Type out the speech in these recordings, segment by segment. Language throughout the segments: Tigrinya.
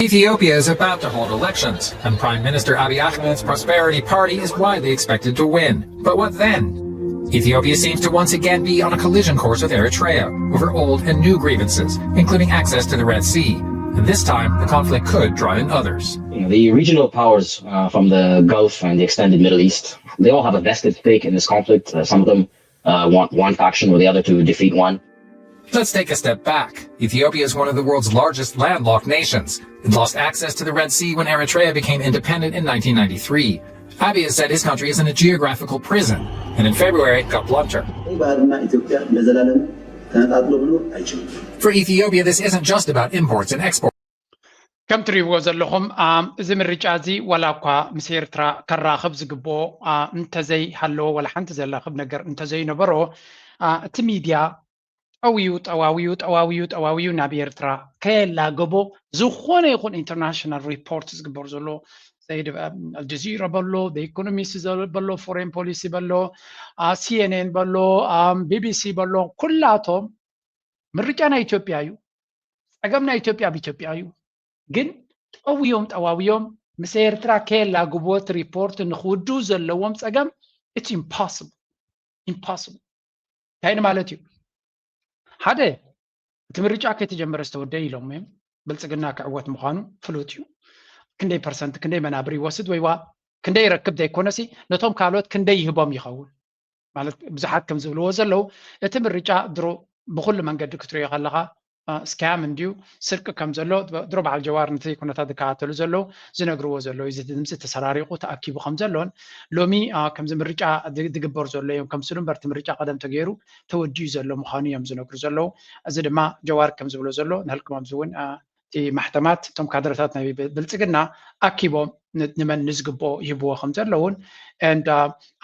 Ethiopia is about to hold elections, and Prime Minister Abiy Ahmed's Prosperity Party is widely expected to win. But what then? Ethiopia seems to once again be on a collision course with Eritrea over old and new grievances, including access to the Red Sea. And this time, the conflict could draw in others. The regional powers uh, from the Gulf and the extended Middle East, they all have a vested stake in this conflict. Uh, some of them uh, want one faction or the other to defeat one. Let's take a step back. Ethiopia is one of the world's largest landlocked nations. It lost access to the Red Sea when Eritrea became independent in nineteen ninety-three. Abiy has said his country is in a geographical prison, and in February it got blunter. ቀይ ባህርና ኢትዮጵያ ለዘላለም ተነጣጥሎ ብሎ ኣይችልም። For Ethiopia, this isn't just about imports and exports. ከም ትሪእዎ ዘለኹም እዚ ምርጫ እዚ ዋላ እኳ ምስ ኤርትራ ከራኽብ ዝግብኦ እንተዘይሃለዎ ዋላ ሓንቲ ዘላኽብ ነገር እንተዘይነበሮ እቲ ሚድያ ጠውዩ ጠዋውዩ ጠዋውዩ ጠዋውዩ ናብ ኤርትራ ከየላገቦ ዝኾነ ይኹን ኢንተርናሽናል ሪፖርት ዝግበር ዘሎ ኣልጀዚራ በሎ ኢኮኖሚስት በሎ ፎሬን ፖሊሲ በሎ ሲኤንኤን በሎ ቢቢሲ በሎ ኩላቶም ምርጫ ናይ ኢትዮጵያ እዩ። ጸገም ናይ ኢትዮጵያ ኣብ ኢትዮጵያ እዩ። ግን ጠውዮም ጠዋውዮም ምስ ኤርትራ ከየላግቦት ሪፖርት ንክውድኡ ዘለዎም ጸገም it's impossible impossible እንታይ ማለት እዩ? ሓደ እቲ ምርጫ ከይተጀመረ ዝተወደአ ኢሎም እዮም። ብልጽግና ክዕወት ምዃኑ ፍሉጥ እዩ። ክንደይ ፐርሰንት ክንደይ መናብር ይወስድ ወይዋ ክንደይ ይረክብ ዘይኮነሲ ነቶም ካልኦት ክንደይ ይህቦም ይኸውን ማለት ብዙሓት ከም ዝብልዎ ዘለዉ እቲ ምርጫ ድሮ ብኩሉ መንገዲ ክትሪኦ ከለኻ ስካም እንድዩ ስርቂ ከም ዘሎ ድሮ በዓል ጀዋር ነቲ ኩነታት ዝከታተሉ ዘለዉ ዝነግርዎ ዘለዉ እዚ ድምፂ ተሰራሪቑ ተኣኪቡ ከም ዘሎን ሎሚ ከምዚ ምርጫ ዝግበር ዘሎ እዮም ከምስሉ እምበር እቲ ምርጫ ቀደም ተገይሩ ተወዲኡ ዘሎ ምዃኑ እዮም ዝነግሩ ዘለዉ። እዚ ድማ ጀዋር ከም ዝብሎ ዘሎ ንህልክም ኣብዚ እውን እቲ ማሕተማት እቶም ካድረታት ናይ ብልፅግና ኣኪቦም ንመን ንዝግብኦ ይህብዎ ከም ዘለውን and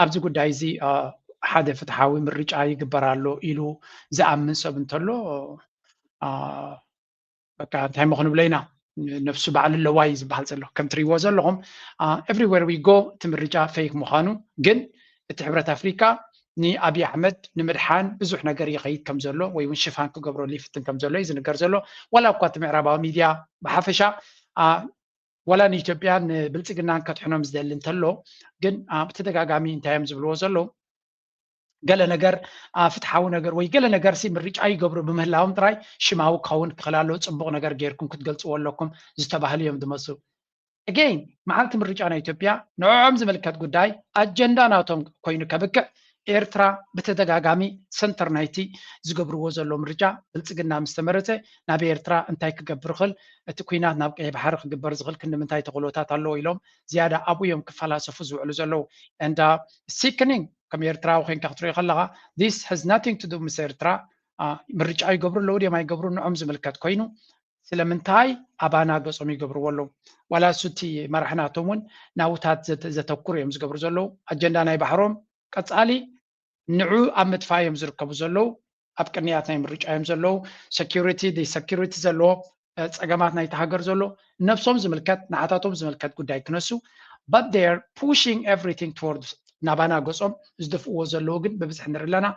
ኣብዚ ጉዳይ እዚ ሓደ ፍትሓዊ ምርጫ ይግበር ኣሎ ኢሉ ዝኣምን ሰብ እንተሎ በቃ እንታይ ሞ ክንብሎ ኢና ነፍሱ ባዕሉ ኣለዋ እዩ ዝበሃል ዘሎ ከም ትሪእዎ ዘለኹም everywhere we go እቲ ምርጫ fake ምዃኑ ግን እቲ ሕብረት ኣፍሪካ ንኣብይ ኣሕመድ ንምድሓን ብዙሕ ነገር ይኸይድ ከም ዘሎ ወይ እውን ሽፋን ክገብረሉ ይፍትን ከም ዘሎ እዩ ዝንገር ዘሎ ዋላ እኳ እቲ ምዕራባዊ ሚድያ ብሓፈሻ ዋላ ንኢትዮጵያ ንብልፅግናን ከድሕኖም ዝደሊ እንተሎ ግን ብተደጋጋሚ እንታይ እዮም ዝብልዎ ዘለዉ ገለ ነገር ፍትሓዊ ነገር ወይ ገለ ነገር ሲ ምርጫ ይገብሩ ብምህላዎም ጥራይ ሽማዊ ክኸውን ክኽእል ኣለዎ ፅቡቕ ነገር ጌርኩም ክትገልፅዎ ኣለኩም ዝተባህሉ እዮም ዝመስሉ again መዓልቲ ምርጫ ናይ ኢትዮጵያ ንዕዖም ዝምልከት ጉዳይ ኣጀንዳ ናቶም ኮይኑ ከብቅዕ ኤርትራ ብተደጋጋሚ ሰንተር ናይቲ ዝገብርዎ ዘሎ ምርጫ ብልፅግና ምስ ተመረፀ ናብ ኤርትራ እንታይ ክገብር ይኽእል እቲ ኩናት ናብ ቀይ ባሕሪ ክግበር ዝኽእል ክንዲ ምንታይ ተኽእሎታት ኣለዎ ኢሎም ዝያዳ ኣብኡ እዮም ክፈላሰፉ ዝውዕሉ ዘለዉ and sickening ከም ኤርትራዊ ኮይንካ ክትሪኦ ከለኻ this has nothing to do ምስ ኤርትራ ምርጫ ይገብሩ ኣለዉ ድዮም ኣይገብሩ ንዖም ዝምልከት ኮይኑ ስለምንታይ ኣባና ገጾም ይገብርዎ ኣለዉ ዋላ እሱ እቲ መራሒ ናቶም እውን ናውታት ዘተኩር እዮም ዝገብሩ ዘለዉ ኣጀንዳ ናይ ባሕሮም ቀጻሊ ንዑ ኣብ ምጥፋእ እዮም ዝርከቡ ዘለዉ ኣብ ቅንያት ናይ ምርጫ እዮም ዘለዉ security security ዘለዎ ፀገማት ናይቲ ሃገር ዘሎ ነብሶም ዝምልከት ንዓታቶም ዝምልከት ጉዳይ ክነሱ but they are pushing everything towards ናባና ገጾም ዝደፍእዎ ዘለዉ ግን ብብዝሒ ንርኢ ኣለና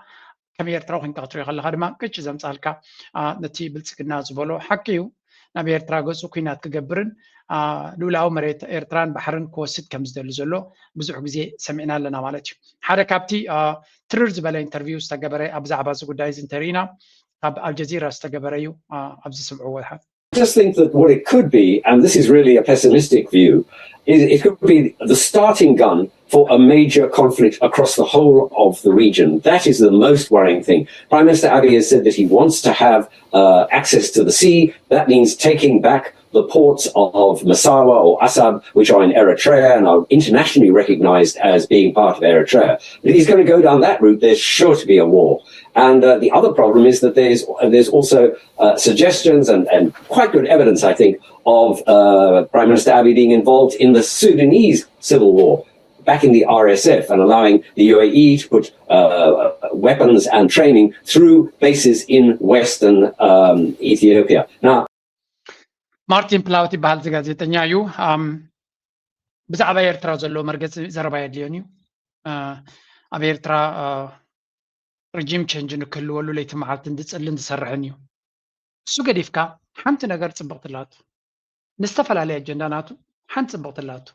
ከም ኤርትራ ኮንካ ክትሪኦ ከለካ ድማ ቅጭ ዘምፃልካ ነቲ ብልፅግና ዝበሎ ሓቂ እዩ ናብ ኤርትራ ገፁ ኩናት ክገብርን ልኡላዊ መሬት ኤርትራን ባሕርን ክወስድ ከም ዝደሊ ዘሎ ብዙሕ ግዜ ሰሚዕና ኣለና ማለት እዩ ሓደ ካብቲ ትርር ዝበለ ኢንተርቪው ዝተገበረ ኣብ ብዛዕባ እዚ ጉዳይ እዚ እንተርኢና ካብ ኣልጀዚራ ዝተገበረ እዩ ኣብዚ ስምዕዎ ሓ just think that what it could be, and this is really a pessimistic view, is it could be the starting gun for a major conflict across the whole of the region. That is the most worrying thing. Prime Minister Abiy has said that he wants to have uh, access to the sea. That means taking back the ports of Massawa or Assab, which are in Eritrea and are internationally recognized as being part of Eritrea. But if he's going to go down that route, there's sure to be a war. And uh, the other problem is that there's, there's also uh, suggestions and, and quite good evidence, I think, of uh, Prime Minister Abiy being involved in the Sudanese civil war, backing the R S F and allowing the U A E to put uh, weapons and training through bases in western um, Ethiopia. Now, ማርቲን ፕላውት ይበሃል እዚ ጋዜጠኛ እዩ። ብዛዕባ ኤርትራ ዘሎ መርገፂ ዘረባ የድልዮን እዩ። ኣብ ኤርትራ ሪጂም ቸንጅ ንክህልወሉ ለይቲ መዓልትን ዝፅልን ዝሰርሕን እዩ። እሱ ገዲፍካ ሓንቲ ነገር ፅብቕቲ ኣላቶ። ንዝተፈላለየ ኣጀንዳ ናቱ ሓንቲ ፅብቕቲ ኣላቱ።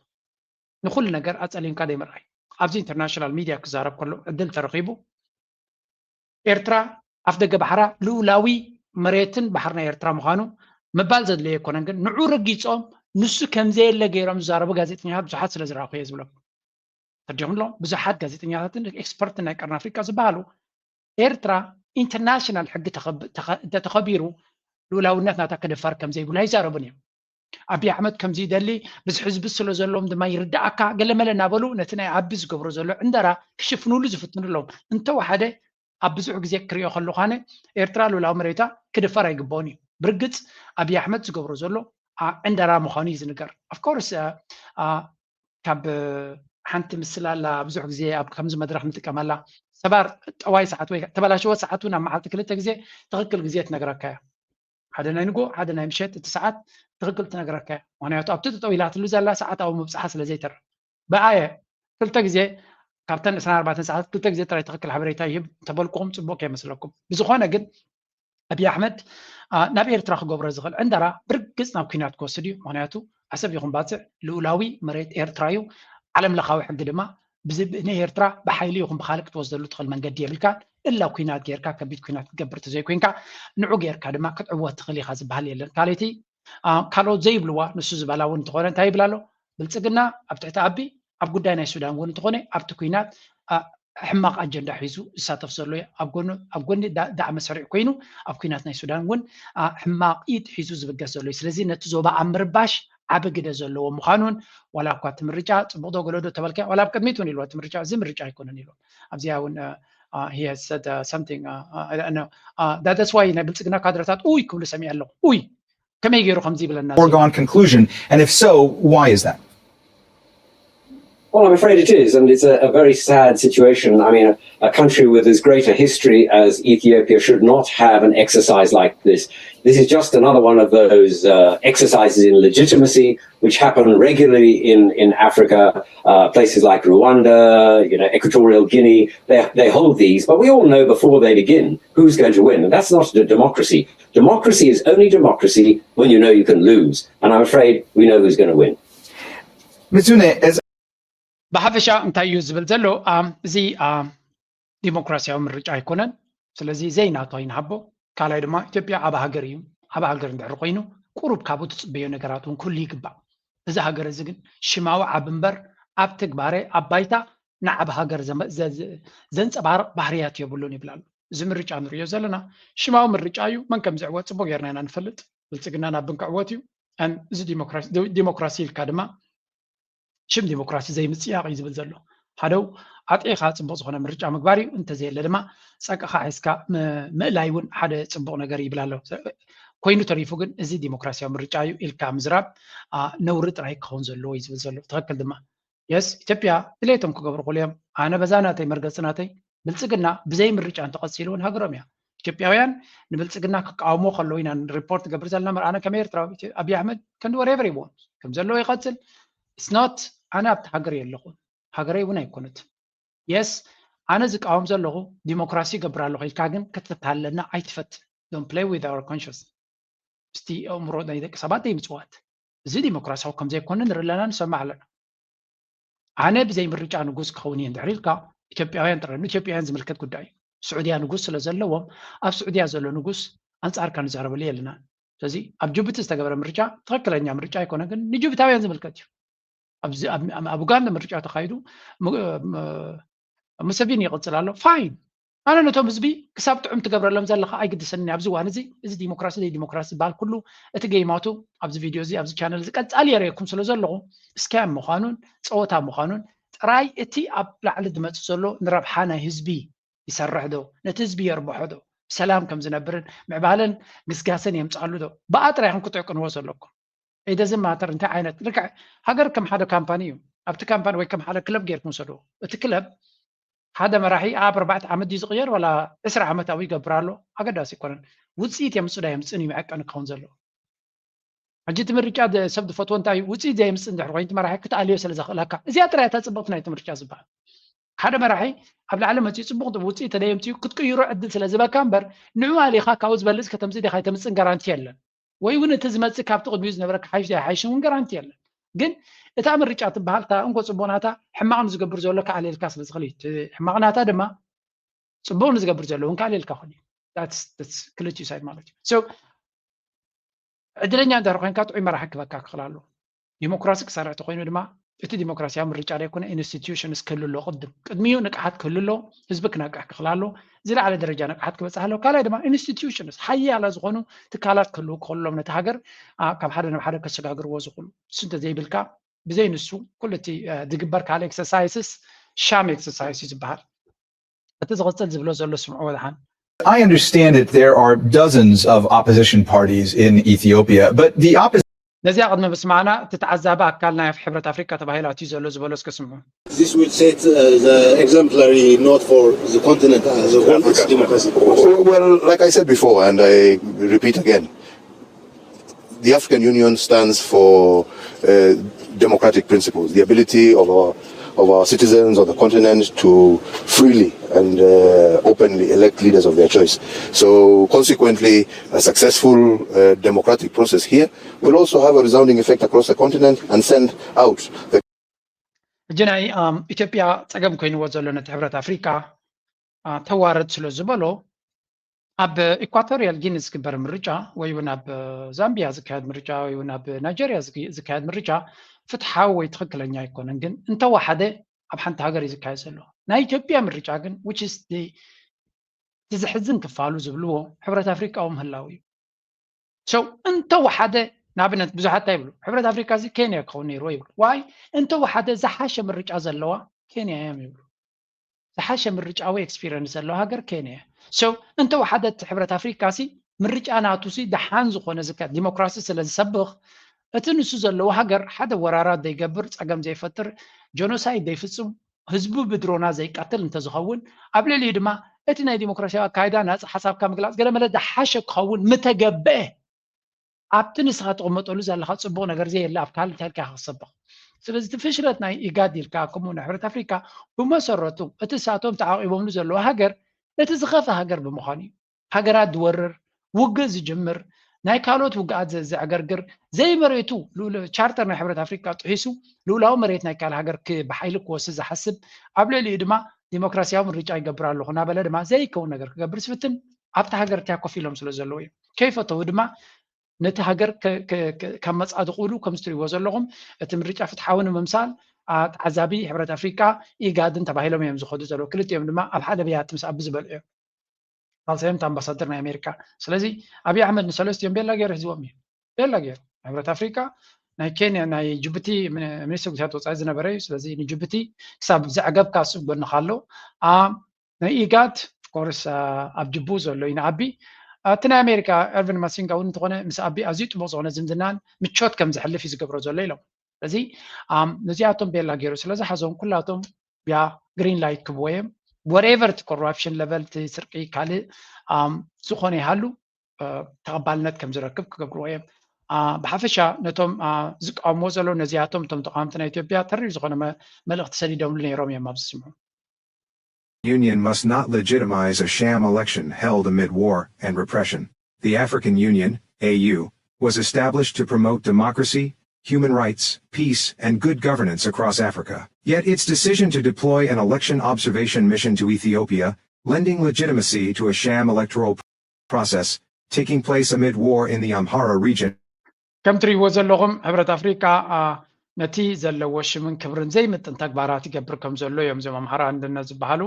ንኹሉ ነገር ኣፀሊምካ ዘይምርኣይ። ኣብዚ ኢንተርናሽናል ሚድያ ክዛረብ ከሎ ዕድል ተረኺቡ ኤርትራ ኣፍ ደገ ባሕራ ልኡላዊ መሬትን ባሕሪ ናይ ኤርትራ ምዃኑ ምባል ዘድለየ ኣይኮነን። ግን ንዑ ረጊጾም ንሱ ከምዘየለ ገይሮም ዝዛረቡ ጋዜጠኛታት ብዙሓት ስለ ዝረኣኹ እየ ዝብሎም። ተርዲኹም ኣለኹም። ብዙሓት ጋዜጠኛታትን ኤክስፐርትን ናይ ቀርኒ ኣፍሪቃ ዝበሃሉ ኤርትራ ኢንተርናሽናል ሕጊ ተኸብ- ተኸ- እንተተኸቢሩ ልኡላውነት ናታ ክድፈር ከም ዘይብሉ ኣይዛረቡን እዮም። ኣብይ ኣሕመድ ከምዚ ይደሊ፣ ብዙሕ ህዝቢ ስለ ዘለዎም ድማ ይርዳእካ፣ ገለመለ እናበሉ ነቲ ናይ ኣቢ ዝገብሮ ዘሎ ዕንደራ ክሽፍኑሉ ዝፍትኑ ኣለዉ። እንተወሓደ ኣብ ብዙሕ ግዜ ክሪኦ ከለኹ ኣነ ኤርትራ ልኡላዊ መሬታ ክድፈር ኣይግብኦን እዩ። ብርግጽ ኣብይ ኣሕመድ ዝገብሮ ዘሎ አ፣ ዕንደራ ምዃኑ እዩ ዝንገር። Of course አ፣ አ፣ ካብ ሓንቲ ምስላ ኣላ፣ ብዙሕ ግዜ ኣብ ከምዚ መድረኽ ንጥቀመላ። ሰባር ጠዋይ ሰዓት ወይ ተበላሸወ ሰዓት እውን ኣብ መዓልቲ ክልተ ግዜ ትኽክል ግዜ ትነግረካ እያ። ሓደ ናይ ንጎ ሓደ ናይ ምሸት እቲ ሰዓት ትኽክል ትነግረካ እያ። ምክንያቱ ኣብቲ ጠጠው ኢላትሉ ዘላ ሰዓት ኣብ ምብፅሓ ስለ ዘይተርፍ ብኣየ ክልተ ግዜ ካብተን ዕስራን ኣርባዕተን ሰዓታት ክልተ ግዜ ጥራይ ትኽክል ሓበሬታ ይህብ እንተበልኩኹም ፅቡቅ ከይመስለኩም። ብዝኾነ ግን ኣብይ ኣሕመድ አ፣ ናብ ኤርትራ ክገብሮ ዝኽእል ዕንደራ ብርግፅ ናብ ኩናት ክወስድ እዩ። ምክንያቱ ዓሰብ ይኹን ባፅዕ ልኡላዊ መሬት ኤርትራ እዩ። ዓለም ለኻዊ ሕጊ ድማ ብዚ- ንኤርትራ ብሓይሊ ይኹን ብካልእ ክትወስደሉ ትኽእል መንገዲ የብልካን። እላ ኩናት ጌርካ ከቢድ ኩናት ክትገብር ተዘይኮይንካ ንዑ ጌርካ ድማ ክትዕወት ትኽእል ኢኻ ዝበሃል የለን። ካልእቲ አ፣ ካልኦት ዘይብልዋ ንሱ ዝበላ እውን እንተኾነ እንታይ ይብል ኣሎ? ብልፅግና ኣብ ትሕቲ ኣቢ ኣብ ጉዳይ ናይ ሱዳን እውን እንተኾነ ኣብቲ ኩናት አ፣ ሕማቕ ኣጀንዳ ሒዙ ዝሳተፍ ዘሎ እዩ። ኣብ ጎኑ ኣብ ጎኒ ዳ- ዳዕመ ሰሪዕ ኮይኑ ኣብ ኩናት ናይ ሱዳን እውን አ፣ ሕማቕ ኢድ ሒዙ ዝብገስ ዘሎ እዩ። ስለዚ ነቲ ዞባ ኣብ ምርባሽ ዓቢ ግደ ዘለዎ ምዃኑን ዋላ እኳ እቲ ምርጫ ፅቡቕ ዶ ገለ ዶ ተበልካ ዋላ ኣብ ቅድሚት እውን ኢልዎ እቲ ምርጫ እዚ ምርጫ ኣይኮነን ኢልዎ ኣብዚኣ እውን አ፣ አ፣ he has said uh, something uh, uh, I don't know. Uh, that, that's why ናይ ብልፅግና ካድረታት ኡይ ክብሉ ሰሚዐ ኣለኹ። ኡይ ከመይ ገይሩ ከምዚ ይብለና እዚ? Foregone conclusion? And if so, why is that? Well, I'm afraid it is, and it's a, a very sad situation. I mean, a, a country with as great a history as Ethiopia should not have an exercise like this. This is just another one of those uh, exercises in legitimacy which happen regularly in, in Africa, uh, places like Rwanda, you know, Equatorial Guinea. They, they hold these, but we all know before they begin who's going to win. And that's not a democracy. Democracy is only democracy when you know you can lose. And I'm afraid we know who's going to win. Mitsune, as ብሓፈሻ እንታይ እዩ ዝብል ዘሎ? አ፣ እዚ አ፣ ዲሞክራሲያዊ ምርጫ ኣይኮነን። ስለዚ ዘይናቱ ኣይንሃቦ። ካልኣይ ድማ ኢትዮጵያ ዓቢ ሃገር እዩ። ዓቢ ሃገር እንድሕር ኮይኑ ቁሩብ ካብኡ ትጽበዮ ነገራት እውን ክህሉ ይግባእ። እዚ ሃገር እዚ ግን ሽማዊ ዓቢ እምበር ኣብ ተግባረ ኣብ ባይታ ንዓቢ ሃገር ዘመ- ዘ- ዘ- ዘንጸባርቕ ባህርያት የብሉን ይብል ኣሎ። እዚ ምርጫ ንሪኦ ዘለና ሽማዊ ምርጫ እዩ። መን ከም ዝዕወት ጽቡቕ ጌርና ኢና ንፈልጥ። ብልጽግና ናብ ብን ክዕወት እዩ። And እዚ ዲሞክራሲ ዲ- ዲሞክራሲ ኢልካ ድማ ሽም ዲሞክራሲ ዘይምጽያቕ እዩ ዝብል ዘሎ። ሓደው ኣጥዒኻ ጽቡቕ ዝኾነ ምርጫ ምግባር እዩ። እንተዘየለ ድማ ጸቅኻ ሒዝካ ም- ምእላይ እውን ሓደ ጽቡቕ ነገር ይብል ኣሎ። ኮይኑ ተሪፉ ግን እዚ ዲሞክራሲያዊ ምርጫ እዩ ኢልካ ምዝራብ አ፣ ነውሪ ጥራይ ክኸውን ዘለዎ እዩ ዝብል ዘሎ። ትኽክል ድማ የስ ኢትዮጵያ ድሌቶም ክገብሩ ክእሉ እዮም። ኣነ በዛ ናተይ መርገፂ ናተይ ብልፅግና ብዘይ ምርጫ እንተቐፂሉ እውን ሃገሮም እያ። ኢትዮጵያውያን ንብልፅግና ክቃወሞ ከለዉ ኢና ሪፖርት ገብር ዘለና። ኣነ ከም ኤርትራዊ ኢትዮ- ኣብይ ኣሕመድ can do whatever he wants ከም ዘለዎ ይቐፅል። It's not ኣነ ኣብቲ ሃገር የለኹን ሃገረይ እውን ኣይኮነት። የስ ኣነ ዝቃወም ዘለኹ ዲሞክራሲ ይገብር ኣለኹ ኢልካ ግን ክትታለና ኣይትፈትን። Don't play with our conscience። ምስቲ ኣእምሮ ናይ ደቂ ሰባት ዘይምፅዋት እዚ ዲሞክራሲያዊ ከም ዘይኮነ ንርኢ ኣለና ንሰምዕ ኣለና። ኣነ ብዘይ ምርጫ ንጉስ ክኸውን እየ እንድሕር ኢልካ ኢትዮጵያውያን ጥራይ ንኢትዮጵያውያን ዝምልከት ጉዳይ እዩ። ስዑድያ ንጉስ ስለ ዘለዎም ኣብ ስዑድያ ዘሎ ንጉስ ኣንፃርካ ንዛረበሉ የለና። ስለዚ ኣብ ጅቡቲ ዝተገበረ ምርጫ ትኽክለኛ ምርጫ ኣይኮነ ግን ንጅቡታውያን ዝምልከት እዩ። ኣብዚ ኣብ ኣብ- ኣብ ኡጋንዳ ምርጫ ተኻይዱ ም- ም- ሙሰቪኒ ይቕፅል ኣሎ። ፋይን ኣነ ነቶም ህዝቢ ክሳብ ጥዑም ትገብረሎም ዘለኻ ኣይግድሰኒ ኣብዚ እዋን እዚ እዚ ዲሞክራሲ ዘይ ዲሞክራሲ ዝበሃል ኩሉ እቲ ገይማቱ ኣብዚ ቪድዮ እዚ ኣብዚ ቻነል እዚ ቀፃሊ የርእየኩም ስለ ዘለኹ እስካም ምዃኑን ፀወታ ምዃኑን ጥራይ እቲ ኣብ ላዕሊ ዝመፅእ ዘሎ ንረብሓ ናይ ህዝቢ ይሰርሕ ዶ ነቲ ህዝቢ የርብሖ ዶ ብሰላም ከም ዝነብርን ምዕባለን ግስጋሰን የምፅኣሉ ዶ ብኣ ጥራይ ኢኹም ክትዕቅንዎ ዘለኩም። It doesn't matter እንታይ ዓይነት ልክዕ ሃገር ከም ሓደ ካምፓኒ እዩ። ኣብቲ ካምፓኒ ወይ ከም ሓደ ክለብ ጌርኩም ውሰድዎ። እቲ ክለብ ሓደ መራሒ ኣብ ኣርባዕተ ዓመት ድዩ ዝቕየር ዋላ ዕስራ ዓመታዊ ይገብር ኣሎ ኣገዳሲ ኣይኮነን። ውፅኢት የምፅእ ዶ የምፅእን እዩ መዐቀኒ ክኸውን ዘለዎ። ሕጂ እቲ ምርጫ ደ- ሰብ ዝፈትዎ እንታይ እዩ? ውፅኢት ዘየምፅእ እንድሕር ኮይኑ እቲ መራሒ ክትኣልዮ ስለ ዘኽእለካ እዚኣ ጥራይ እታ ፅብቕቲ ናይቲ ምርጫ ዝበሃል። ሓደ መራሒ ኣብ ላዕሊ መፅኡ ፅቡቕ ውፅኢት ተደየምፅኡ ክትቅይሮ ዕድል ስለ ዝበካ እምበር ንዑ ኣሊኻ ካብኡ ዝበልፅ ከተምፅእ ዲኻ ኣይተምፅእን ጋራንቲ የለን። ወይ እውን እቲ ዝመፅእ ካብቲ ቅድሚኡ ዝነበረ ክሓይሽ ኣይሓይሽን እውን ገራንቲ የለን። ግን እታ ምርጫ ትበሃል እታ እንኮ ፅቡቕ ናታ ሕማቕ ንዝገብር ዘሎ ክኣልየልካ ስለ ዝኽእል እዩ። እቲ ሕማቕ ናታ ድማ ፅቡቕ ንዝገብር ዘሎ እውን ክኣልየልካ ይኽእል እዩ። That's- that's ክልቲኡ ሳይድ ማለት እዩ። So ዕድለኛ እንድሕር ኮይንካ ጥዑይ መራሒ ክበካ ክኽእል ኣለዎ። ዲሞክራሲ ክሰርዕ ተኮይኑ ድማ እቲ ዲሞክራሲያዊ ምርጫ ዘይኮነ ኢንስቲትዩሽንስ ክህሉ ኣለዎ። ቅድም ቅድሚኡ ንቅሓት ክህሉ ኣለዎ። ህዝቢ ክነቅሕ ክኽእል ኣለዎ። ዝለዓለ ደረጃ ንቅሓት ክበፅሕ ኣለዎ። ካልኣይ ድማ ኢንስቲትዩሽንስ ሓያላ ዝኾኑ ትካላት ክህልዉ ክኽእሎም ነቲ ሃገር አ፣ ካብ ሓደ ናብ ሓደ ከሰጋግርዎ ዝኽእሉ። እሱ እንተዘይብልካ ብዘይ ንሱ ኩሉ እቲ አ፣ ዝግበር ካልእ ኤክሰርሳይስስ ሻም ኤክሰርሳይስ እዩ ዝበሃል። እቲ ዝቕፅል ዝብሎ ዘሎ ስምዕዎ ደሓን። I understand that there are dozens of opposition parties in Ethiopia, but the opposition ነዚኣ ቅድሚ ምስማዕና እቲ ተዓዛቢ ኣካል ናይ ሕብረት ኣፍሪካ ተባሂሉ ኣትዩ ዘሎ ዝበሎ እስከ ስምዑ። This will set uh, the exemplary note for the continent as a whole, its democracy. Well, like I said before, and I repeat again, the African Union stands for uh, democratic principles, the ability of our, of our citizens on the continent to freely and uh, openly elect leaders of their choice. So, consequently, a successful uh, democratic process here will also have a resounding effect across the continent and send out the ሕጂ ናይ ኣም፣ ኢትዮጵያ ፀገም ኮይንዎ ዘሎ ነቲ ሕብረት ኣፍሪካ አ፣ ተዋረድ ስለ ዝበሎ ኣብ ኢኳቶሪያል ጊኒ ዝግበር ምርጫ ወይ እውን ኣብ ዛምቢያ ዝካየድ ምርጫ ወይ እውን ኣብ ናይጀርያ ዝግ- ዝካየድ ምርጫ ፍትሓዊ ወይ ትኽክለኛ ኣይኮነን። ግን እንተወሓደ ኣብ ሓንቲ ሃገር እዩ ዝካየድ ዘሎ። ናይ ኢትዮጵያ ምርጫ ግን which is the እቲ ዘሕዝን ክፋሉ ዝብልዎ ሕብረት ኣፍሪቃ እውን ምህላው እዩ። So እንተወሓደ ንኣብነት ብዙሓት እንታይ ይብሉ? ሕብረት ኣፍሪካ እዚ ኬንያ ክኸውን ነይርዎ ይብሉ። ዋይ እንተወሓደ ዝሓሸ ምርጫ ዘለዋ ኬንያ እዮም ይብሉ። ዝሓሸ ምርጫዊ ኤክስፒሪየንስ ዘለዋ ሃገር ኬንያ እያ። So እንተወሓደ እቲ ሕብረት ኣፍሪካ ሲ ምርጫ ናቱ ሲ ደሓን ዝኾነ ዝካ ዲሞክራሲ ስለ ዝሰብኽ እቲ ንሱ ዘለዎ ሃገር ሓደ ወራራት ዘይገብር፣ ፀገም ዘይፈጥር፣ ጀኖሳይድ ዘይፍፅም፣ ህዝቡ ብድሮና ዘይቀትል እንተዝኸውን ኣብ ልዕሊኡ ድማ እቲ ናይ ዲሞክራሲያዊ ኣካይዳ ናፃ ሓሳብካ ምግላፅ ገለ መለ ዝሓሸ ክኸውን ምተገበአ ኣብቲ ንስኻ ትቕመጠሉ ዘለኻ ፅቡቕ ነገር ዘየለ ኣብ ካልእ እንታይ ኢልካ ክሰብኽ። ስለዚ እቲ ፍሽለት ናይ ኢጋድ ኢልካ ከምኡ ናይ ሕብረት ኣፍሪካ ብመሰረቱ እቲ እሳቶም ተዓቂቦምሉ ዘለዉ ሃገር እቲ ዝኸፈ ሃገር ብምዃኑ እዩ። ሃገራት ዝወርር ውግእ ዝጅምር ናይ ካልኦት ውግኣት ዘ- ዘዕገርግር ዘይመሬቱ ልኡል- ቻርተር ናይ ሕብረት ኣፍሪካ ጥሒሱ ልኡላዊ መሬት ናይ ካልእ ሃገር ክ- ብሓይሊ ክወስድ ዝሓስብ ኣብ ልዕሊኡ ድማ ዲሞክራሲያዊ ምርጫ ይገብር ኣለኹ እናበለ ድማ ዘይከውን ነገር ክገብር ዝፍትን ኣብቲ ሃገር እቲያ ኮፍ ኢሎም ስለ ዘለዉ እዮም። ከይፈተው ድማ ነቲ ሃገር ከ- ከ- ከ- ካብ መፃድቕሉ ከም ዝትሪእዎ ዘለኹም እቲ ምርጫ ፍትሓዊ ንምምሳል አ- ተዓዛቢ ሕብረት ኣፍሪካ ኢጋድን ተባሂሎም እዮም ዝኸዱ ዘለዉ። ክልቲኦም ድማ ኣብ ሓደ ብያቲ ምስ ኣቢ ዝበልዑ እዮም። ሳልሳዮም እቲ ኣምባሳደር ናይ ኣሜሪካ። ስለዚ ኣብይ ኣሕመድ ንሰለስቲኦም ቤላ ገይሩ ሒዝዎም እዩ። ቤላ ገይሩ ሕብረት ኣፍሪካ ናይ ኬንያ ናይ ጅቡቲ ምን- ሚኒስትር ጉዳያት ወፃኢ ዝነበረ እዩ። ስለዚ ንጅቡቲ ክሳብ ዘዕገብካ እሱ ጎንኻ ኣሎ። አ- ናይ ኢጋድ ኦፍኮርስ ኣብ ጅቡ ዘሎ እዩ ንኣቢ። እቲ ናይ ኣሜሪካ ኤርቪን ማሲንጋ እውን እንተኾነ ምስ ኣቢ ኣዝዩ ጥቡቕ ዝኾነ ዝምድናን ምቾት ከም ዝሕልፍ እዩ ዝገብሮ ዘሎ ኢሎም። ስለዚ ኣም፣ ነዚኣቶም ቤላ ገይሩ ስለ ዝሓዞም ኩላቶም ያ ግሪን ላይት ክብዎ እዮም። ወሬቨር እቲ ኮራፕሽን ለቨል እቲ ስርቂ ካልእ ኣም፣ ዝኾነ ይሃሉ እ፣ ተቐባልነት ከም ዝረክብ ክገብርዎ እዮም። አ፣ ብሓፈሻ ነቶም አ፣ ዝቃወምዎ ዘለዉ ነዚኣቶም እቶም ተቃወምቲ ናይ ኢትዮጵያ ተሪር ዝኾነ መ- መልእኽቲ ሰዲዶምሉ ነይሮም እዮም ኣብዚ ስምዑ። Union must not legitimize a sham election held amid war and repression. The African Union, A U, was established to promote democracy, human rights, peace, and good governance across Africa. Yet its decision to deploy an election observation mission to Ethiopia, lending legitimacy to a sham electoral process taking place amid war in the Amhara region. ከም ትሪእዎ ዘለኹም ሕብረት ኣፍሪካ አ፣ ነቲ ዘለዎ ሽምን ክብርን ዘይምጥን ተግባራት ይገብር ከም ዘሎ እዮም እዞም ኣምሓራ ኣንድነት ዝበሃሉ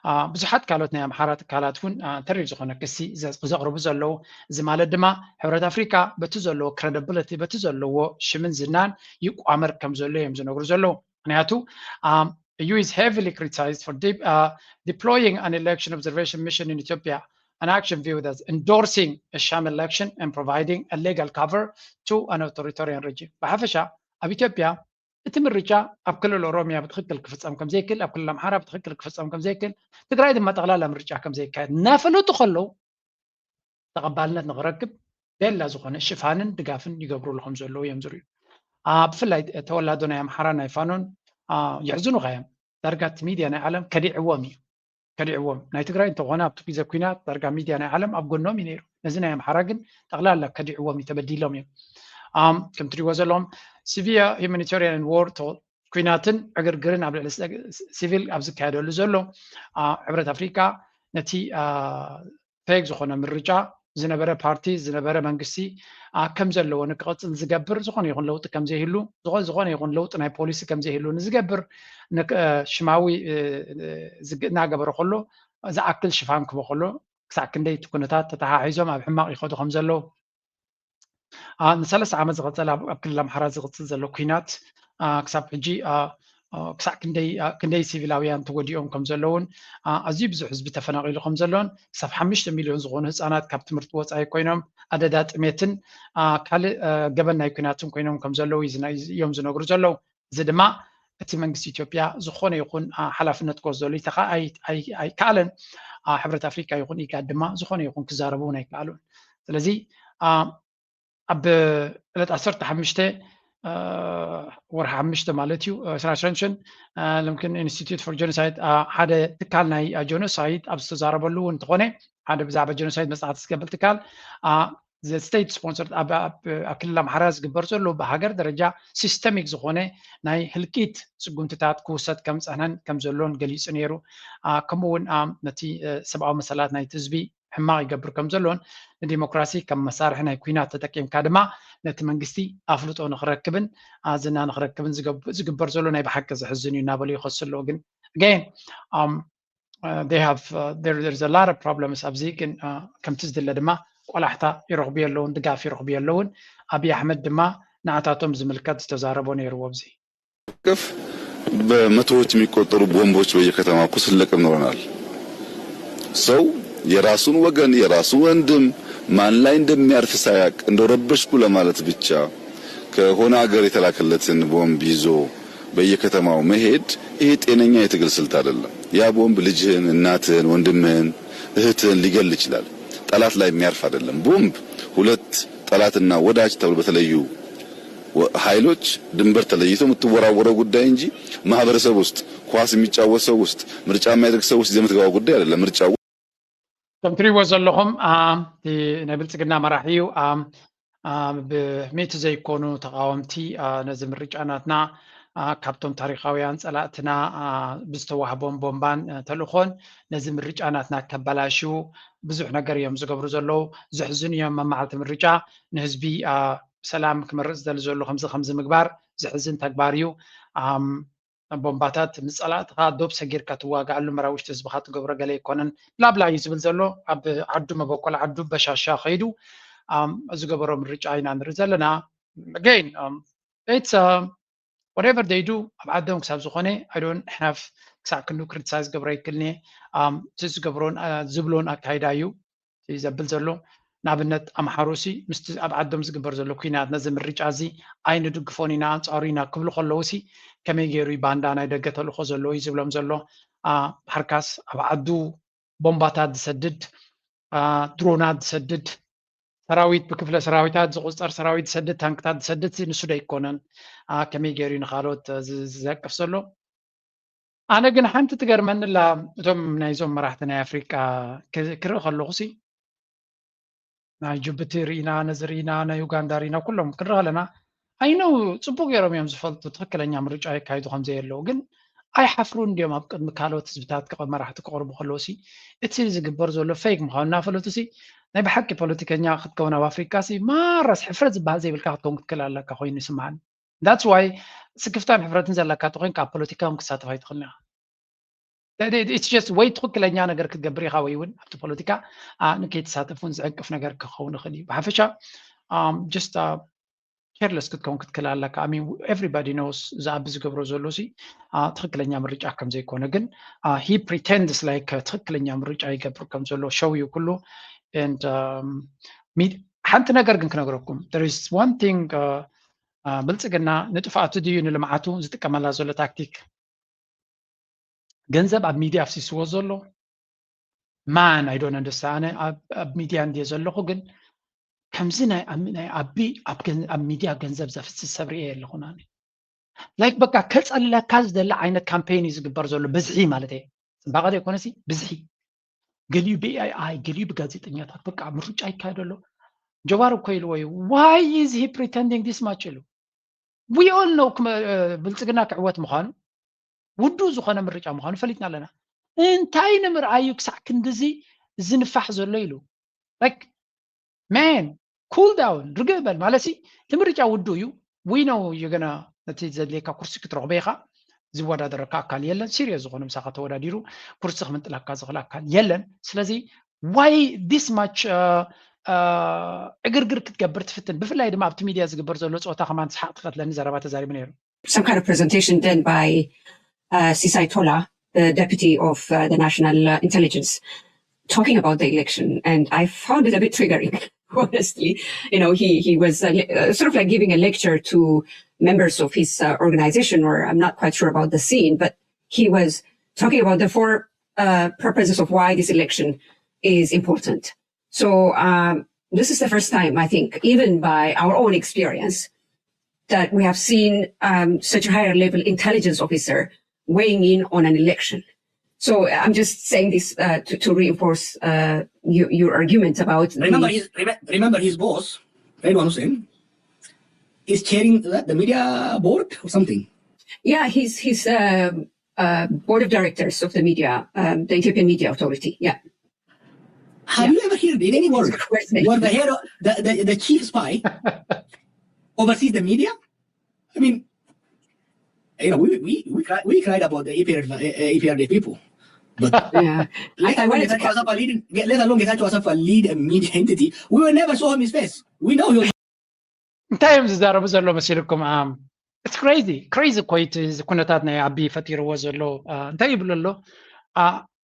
አ፣ ብዙሓት ካልኦት ናይ ኣምሓራ ትካላት እውን አ፣ ተሪር ዝኾነ ክሲ ዘ- ዘቕርቡ ዘለዉ። እዚ ማለት ድማ ሕብረት ኣፍሪካ በቲ ዘለዎ ክረዲብሊቲ በቲ ዘለዎ ሽምን ዝናን ይቋመር ከም ዘሎ እዮም ዝነግሩ ዘለዉ። ምክንያቱ um, E U is heavily criticized for de- uh, deploying an election observation mission in Ethiopia, an action viewed as endorsing a sham election and providing a legal cover to an authoritarian regime. ብሓፈሻ ኣብ ኢትዮጵያ እቲ ምርጫ ኣብ ክልል ኦሮሚያ ብትክክል ክፍፀም ከም ዘይክእል፣ ኣብ ክልል ኣምሓራ ብትክክል ክፍፀም ከም ዘይክእል፣ ትግራይ ድማ ጠቕላላ ምርጫ ከም ዘይካየድ እናፈለጡ ከለዉ ተቐባልነት ንኽረክብ ቤላ ዝኾነ ሽፋንን ድጋፍን ይገብሩሉ ከም ዘለዉ እዮም ዝርእዩ። አ፣ ብፍላይ ተወላዶ ናይ ኣምሓራ ናይ ፋኖን አ፣ የሕዝኑኻ እዮም። ዳርጋ እቲ ሚድያ ናይ ዓለም ከዲዕዎም እዩ። ከዲዕዎም ናይ ትግራይ እንተኾነ ኣብቲ ግዜ ኩናት ዳርጋ ሚድያ ናይ ዓለም ኣብ ጎኖም እዩ ነይሩ። ነዚ ናይ ኣምሓራ ግን ጠቕላላ ከዲዕዎም እዩ፣ ተበዲሎም እዮም። ኣም፣ ከም ትሪእዎ ዘለኹም ሲቪያ ሁማኒታሪያን ዎር፣ ቶ-፣ ኲናትን ዕግርግርን ኣብ ልዕሊ ስ-፣ ሲቪል ኣብ ዝካየደሉ ዘሎ፣ ኣ፣ ሕብረት ኣፍሪቃ ነቲ፣ ኣ፣ ፌክ ዝኾነ ምርጫ ዝነበረ ፓርቲ፣ ዝነበረ መንግስቲ፣ ኣ፣ ከም ዘለዎ ንክቐጽል ዝገብር ዝኾነ ይኹን ለውጢ ከም ዘይህሉ፣ ዝኾ-፣ ዝኾነ ይኹን ለውጢ ናይ ፖሊሲ ከም ዘይህሉ ንዝገብር ንክ-፣ እ፣ ሽማዊ፣ እ፣ እ፣ ዝግ-፣ እናገበረ ከሎ፣ ዝኣክል ሽፋን ክህቦ ከሎ፣ ክሳዕ ክንደይ እቲ ኩነታት ተተሓሒዞም ኣብ ሕማቕ ይኸዱ ከም ዘለዉ፣ ኣ፣ ንሰለስተ ዓመት ዝቐጸለ ኣብ፣ ኣብ ክልል ኣምሓራ ዝቕጽል ዘሎ ኲናት፣ ኣ፣ ክሳብ ሕጂ፣ ኣ፣ ኣ፣ ክሳዕ ክንደይ፣ ኣ፣ ክንደይ ሲቪላውያን ተጎዲኦም ከም ዘለውን፣ ኣ፣ ኣዝዩ ብዙሕ ህዝቢ ተፈናቒሉ ከም ዘሎን፣ ክሳብ ሓሙሽተ ሚልዮን ዝኾኑ ህጻናት ካብ ትምህርቲ ወጻኢ ኮይኖም ኣደዳ ጥሜትን፣ ኣ፣ ካልእ፣ አ፣ ገበን ናይ ኲናትን ኮይኖም ከም ዘለዉ እዩ ዝና-፣ እዮም ዝነግሩ ዘለዉ። እዚ ድማ እቲ መንግስቲ ኢትዮጵያ ዝኾነ ይኹን፣ አ፣ ሓላፍነት ክወስደሉ ይተኻ-፣ ኣይ-፣ ኣይ-፣ ኣይከኣለን። አ፣ ሕብረት ኣፍሪካ ይኹን ኢጋድ ድማ ዝኾነ ይኹን ክዛረቡ እውን ኣይከኣሉን። ስለዚ፣ አ፣ ኣብ ዕለት ዓሰርተ ሓሙሽተ፣ አ፣ ወርሒ ሓሙሽተ ማለት እዩ፣ አ፣ ዕስራን ሸሞንተን፣ አ፣ ልምክን ኢንስቲትዩት ፎር ጀኖሳይድ፣ አ፣ ሓደ ትካል ናይ፣ አ፣ ጀኖሳይድ ኣብ ዝተዛረበሉ እውን እንተኾነ፣ ሓደ ብዛዕባ ጀኖሳይድ መጽናዕቲ ዝገብር ትካል፣ አ፣ ዘ-፣ ስቴት ስፖንሰርድ ኣብ፣ ኣብ፣ ኣብ ክልል ኣምሓራ ዝግበር ዘሎ ብሃገር ደረጃ ሲስተሚክ ዝኾነ ናይ ህልቂት ስጉምትታት ክውሰድ ከም ዝጸንሐን ከም ዘሎን ገሊጹ ነይሩ። አ፣ ከምኡ እውን፣ አ፣ ነቲ፣ አ፣ ሰብኣዊ መሰላት ናይቲ ህዝቢ ሕማቕ ይገብር ከም ዘሎን ንዲሞክራሲ ከም መሳርሒ ናይ ኲናት ተጠቂምካ ድማ ነቲ መንግስቲ ኣፍልጦ ንኽረክብን፣ አ፣ ዝና ንኽረክብን ዝገብ-፣ ዝግበር ዘሎ ናይ ብሓቂ ዘሕዝን እዩ እናበሉ ይኸሱ ኣለዉ። ግን ኣገይን፣ አ፣ they have, uh, there, there's a lot of problems ኣብዚ። ግን፣ አ፣ ከምቲ ዝድለ ድማ ቆላሕታ ይረኽቡ የለውን፣ ድጋፍ ይረኽቡ የለውን። ኣብይ ኣሕመድ ድማ ንዓታቶም ዝምልከት ዝተዛረቦ ነይርዎ ኣብዚ። ከፍ በመቶዎች የሚቆጠሩ ቦምቦች በየከተማው እኮ ስንለቅም ኖረናል። ሰው የራሱን ወገን፣ የራሱን ወንድም ማን ላይ እንደሚያርፍ ሳያቅ እንደው ረበሽኩ ለማለት ብቻ ከሆነ ሀገር የተላከለትን ቦምብ ይዞ በየከተማው መሄድ፣ ይሄ ጤነኛ የትግል ስልት አይደለም። ያ ቦምብ ልጅህን፣ እናትህን፣ ወንድምህን፣ እህትህን ሊገል ይችላል። ጠላት ላይ የሚያርፍ አይደለም። ቦምብ ሁለት ጠላትና ወዳጅ ተብሎ በተለዩ ወ-፣ ኃይሎች ድንበር ተለይቶ የምትወራወረው ጉዳይ እንጂ ማህበረሰብ ውስጥ፣ ኳስ የሚጫወት ሰው ውስጥ፣ ምርጫ የሚያደርግ ሰው ውስጥ ይዘህ የምትገባው ጉዳይ አይደለም። ምርጫው ከም ትሪእዎ ዘለኹም፣ አ፣ እቲ ናይ ብልጽግና መራሒ እዩ። አ፣ አ፣ ብሚእቲ ዘይኮኑ ተቓወምቲ፣ አ፣ ነዚ ምርጫ ናትና፣ አ፣ ካብቶም ታሪኻውያን ጸላእትና፣ አ፣ ብዝተዋህቦም ቦምባን፣ አ፣ ተልእኾን ነዚ ምርጫ ናትና ከበላሽው ብዙሕ ነገር እዮም ዝገብሩ ዘለዉ። ዘሕዝኑ እዮም። መማዕልቲ ምርጫ ንህዝቢ፣ አ፣ ሰላም ክመርጽ ዝደሊ ዘሎ ከምዚ ከምዚ ምግባር ዘሕዝን ተግባር እዩ። ኣም፣ ቦምባታት ምስ ጸላእትኻ ዶብ ሰጊርካ ትዋግኣሉ፣ መራ ውሽጢ ህዝብኻ ትገብሮ ገለ ኣይኮነን። ብላብላ እዩ ዝብል ዘሎ። ኣብ ዓዱ መበቆል ዓዱ በሻሻ ከይዱ፣ ኣም፣ ዝገበሮ ምርጫ ኢና ንርኢ ዘለና። Again, um, it's, um, whatever they do ኣብ ዓዶም ክሳብ ዝኾነ I don't have ክሳዕ ክንዱ ክሪቲሳይዝ ገብሮ ኣይክልኒ። ኣም፣ እቲ ዝገብሮን፣ አ፣ ዝብሎን ኣካይዳ እዩ። እዩ ዘብል ዘሎ። ንኣብነት ኣምሓሩ ሲ ምስቲ ኣብ ዓዶም ዝግበር ዘሎ ኲናት ነዚ ምርጫ እዚ ኣይንድግፎን ኢና፣ ኣንጻሩ ኢና ክብሉ ከለዉ ሲ ከመይ ገይሩ እዩ ባንዳ ናይ ደገ ተልእኾ ዘለዎ እዩ ዝብሎም ዘሎ? አ፣ ብሓርካስ ኣብ ዓዱ ቦምባታት ዝሰድድ፣ አ፣ ድሮናት ዝሰድድ፣ ሰራዊት ብክፍለ ሰራዊታት ዝቑጸር ሰራዊት ዝሰድድ፣ ታንክታት ዝሰድድ ሲ ንሱ ዶ ኣይኮነን? አ፣ ከመይ ገይሩ እዩ ንኻልኦት ዝ-፣ ዘቅፍ ዘሎ? ኣነ ግን ሓንቲ ትገርመኒ ኣላ፣ እቶም ናይዞም መራሕቲ ናይ ኣፍሪቃ ክ-፣ ክርኢ ከለኹ ሲ ናይ ጅቡቲ ርኢና፣ ነዚ ርኢና፣ ናይ ዩጋንዳ ርኢና፣ ኩሎም ክንርኢ ከለና፣ I know ጽቡቅ ገይሮም እዮም ዝፈልጡ ትኽክለኛ ምርጫ የካይዱ ከም ዘየለዉ። ግን ኣይሓፍሩን ድዮም ኣብ ቅድሚ ካልኦት ህዝብታት ክቐ-፣ መራሕቲ ክቐርቡ ከለዉ ሲ እቲ ዝግበር ዘሎ ፌክ ምዃኑ እናፈለጡ ሲ ናይ ብሓቂ ፖለቲከኛ ክትከውን ኣብ ኣፍሪቃ ሲ ማራስ ሕፍረት ዝበሃል ዘይብልካ ክትከውን ክትክእል ኣለካ ኮይኑ ይስምዓኒ። That's why ስክፍታን ሕፍረትን ዘለካ ተኾይንካ ኣብ ፖለቲካ እውን ክትሳተፍ ኣይትኽእልን ኢኻ። It's just ወይ ትኽክለኛ ነገር ክትገብር ኢኻ ወይ እውን ኣብቲ ፖለቲካ፣ አ፣ ንከይትሳተፍ እውን ዝዕንቅፍ ነገር ክኸውን ይኽእል እዩ። ብሓፈሻ፣ um, just, uh, careless ክትከውን ክትክእል ኣለካ። I mean, everybody knows እዚ ኣቢ ዝገብሮ ዘሎ ሲ፣ አ፣ ትኽክለኛ ምርጫ ከም ዘይኮነ። ግን፣ አ፣ he pretends like ትኽክለኛ ምርጫ ይገብር ከም ዘሎ ሸው እዩ ኩሉ። And, um, ሚ-፣ ሓንቲ ነገር ግን ክነግረኩም። There is one thing, uh, አ፣ ብልጽግና ንጥፍኣቱ ድዩ ንልምዓቱ ዝጥቀመላ ዘሎ ታክቲክ? ገንዘብ ኣብ ሚድያ ኣፍሲስዎ ዘሎ ማን? I don't understand። ኣነ ኣብ፣ ኣብ ሚድያ እንድየ ዘለኹ፣ ግን ከምዚ ናይ፣ ኣብ፣ ናይ ኣቢ ኣብ ገን-፣ ኣብ ሚድያ ገንዘብ ዘፍስስ ሰብ ርእየ የለኹን ኣነ። ላይክ በቃ ከጸልለካ ዝደሊ ዓይነት ካምፔን እዩ ዝግበር ዘሎ፣ ብዝሒ ማለት እየ። ጽባቐ ዘይኮነሲ ብዝሒ። ገሊኡ ብኤኣይ፣ ገሊኡ ብጋዜጠኛታት፣ በቃ ምርጫ ይካየድ ኣሎ። ጀዋር እኮ ኢልዎ እዩ፣ why is he pretending this much ኢሉ። We all know ብልጽግና ክዕወት ምዃኑ፣ ውዱእ ዝኾነ ምርጫ ምዃኑ ፈሊጥና ኣለና። እንታይ ንምርኣዩ ክሳዕ ክንድዚ ዝንፋሕ ዘሎ ኢሉ። Like, man, cool down፣ ርግእ በል። ማለት እቲ ምርጫ ውዱእ እዩ። We know you're gonna፣ ነቲ ዘድልየካ ኩርሲ ክትረኽቦ ኢኻ። ዝወዳደረካ ኣካል የለን። ሲሪየስ ዝኾነ ምሳኻ ተወዳዲሩ ኩርሲ ክምንጥለካ ዝኽእል ኣካል የለን። ስለዚ why this much ዕግርግር ክትገብር ትፍትን? ብፍላይ ድማ ኣብቲ ሚድያ ዝግበር ዘሎ ፀወታ ከማን ሰሓቕ ትኸትለኒ ዘረባ ተዛሪቡ ነይሩ። Some kind of presentation done by uh, Sisai Tola, the deputy of uh, the national uh, intelligence, talking about the election, and I found it a bit triggering. Honestly, you know, he he was uh, uh, sort of like giving a lecture to members of his uh, organization, or I'm not quite sure about the scene, but he was talking about the four uh, purposes of why this election is important. So um, this is the first time, I think, even by our own experience, that we have seen um, such a higher level intelligence officer weighing in on an election. So I'm just saying this uh, to, to reinforce uh, your, your argument about. Remember, the... his, remember his boss, Redwan Hussein, is chairing the, the media board or something. Yeah, he's he's um, uh, board of directors of the media, um, the Ethiopian Media Authority. Yeah. Have yeah. you ever heard in any world where the head, of, the, the, the chief spy oversees the media? I mean, you know, we we we, cry, we cried about the E P R D F, uh, E P R D F people, but yeah. let, alone Getachew Asafa lead, let alone Getachew Asafa lead a media entity. We will never show him his face. We know he was. እንታይ እዮም ዝዛረቡ ዘሎ መሲልኩም? It's crazy, crazy እኮ እቲ ኩነታት ናይ ኣቢ ፈጢርዎ ዘሎ። እንታይ ይብሉ ኣሎ?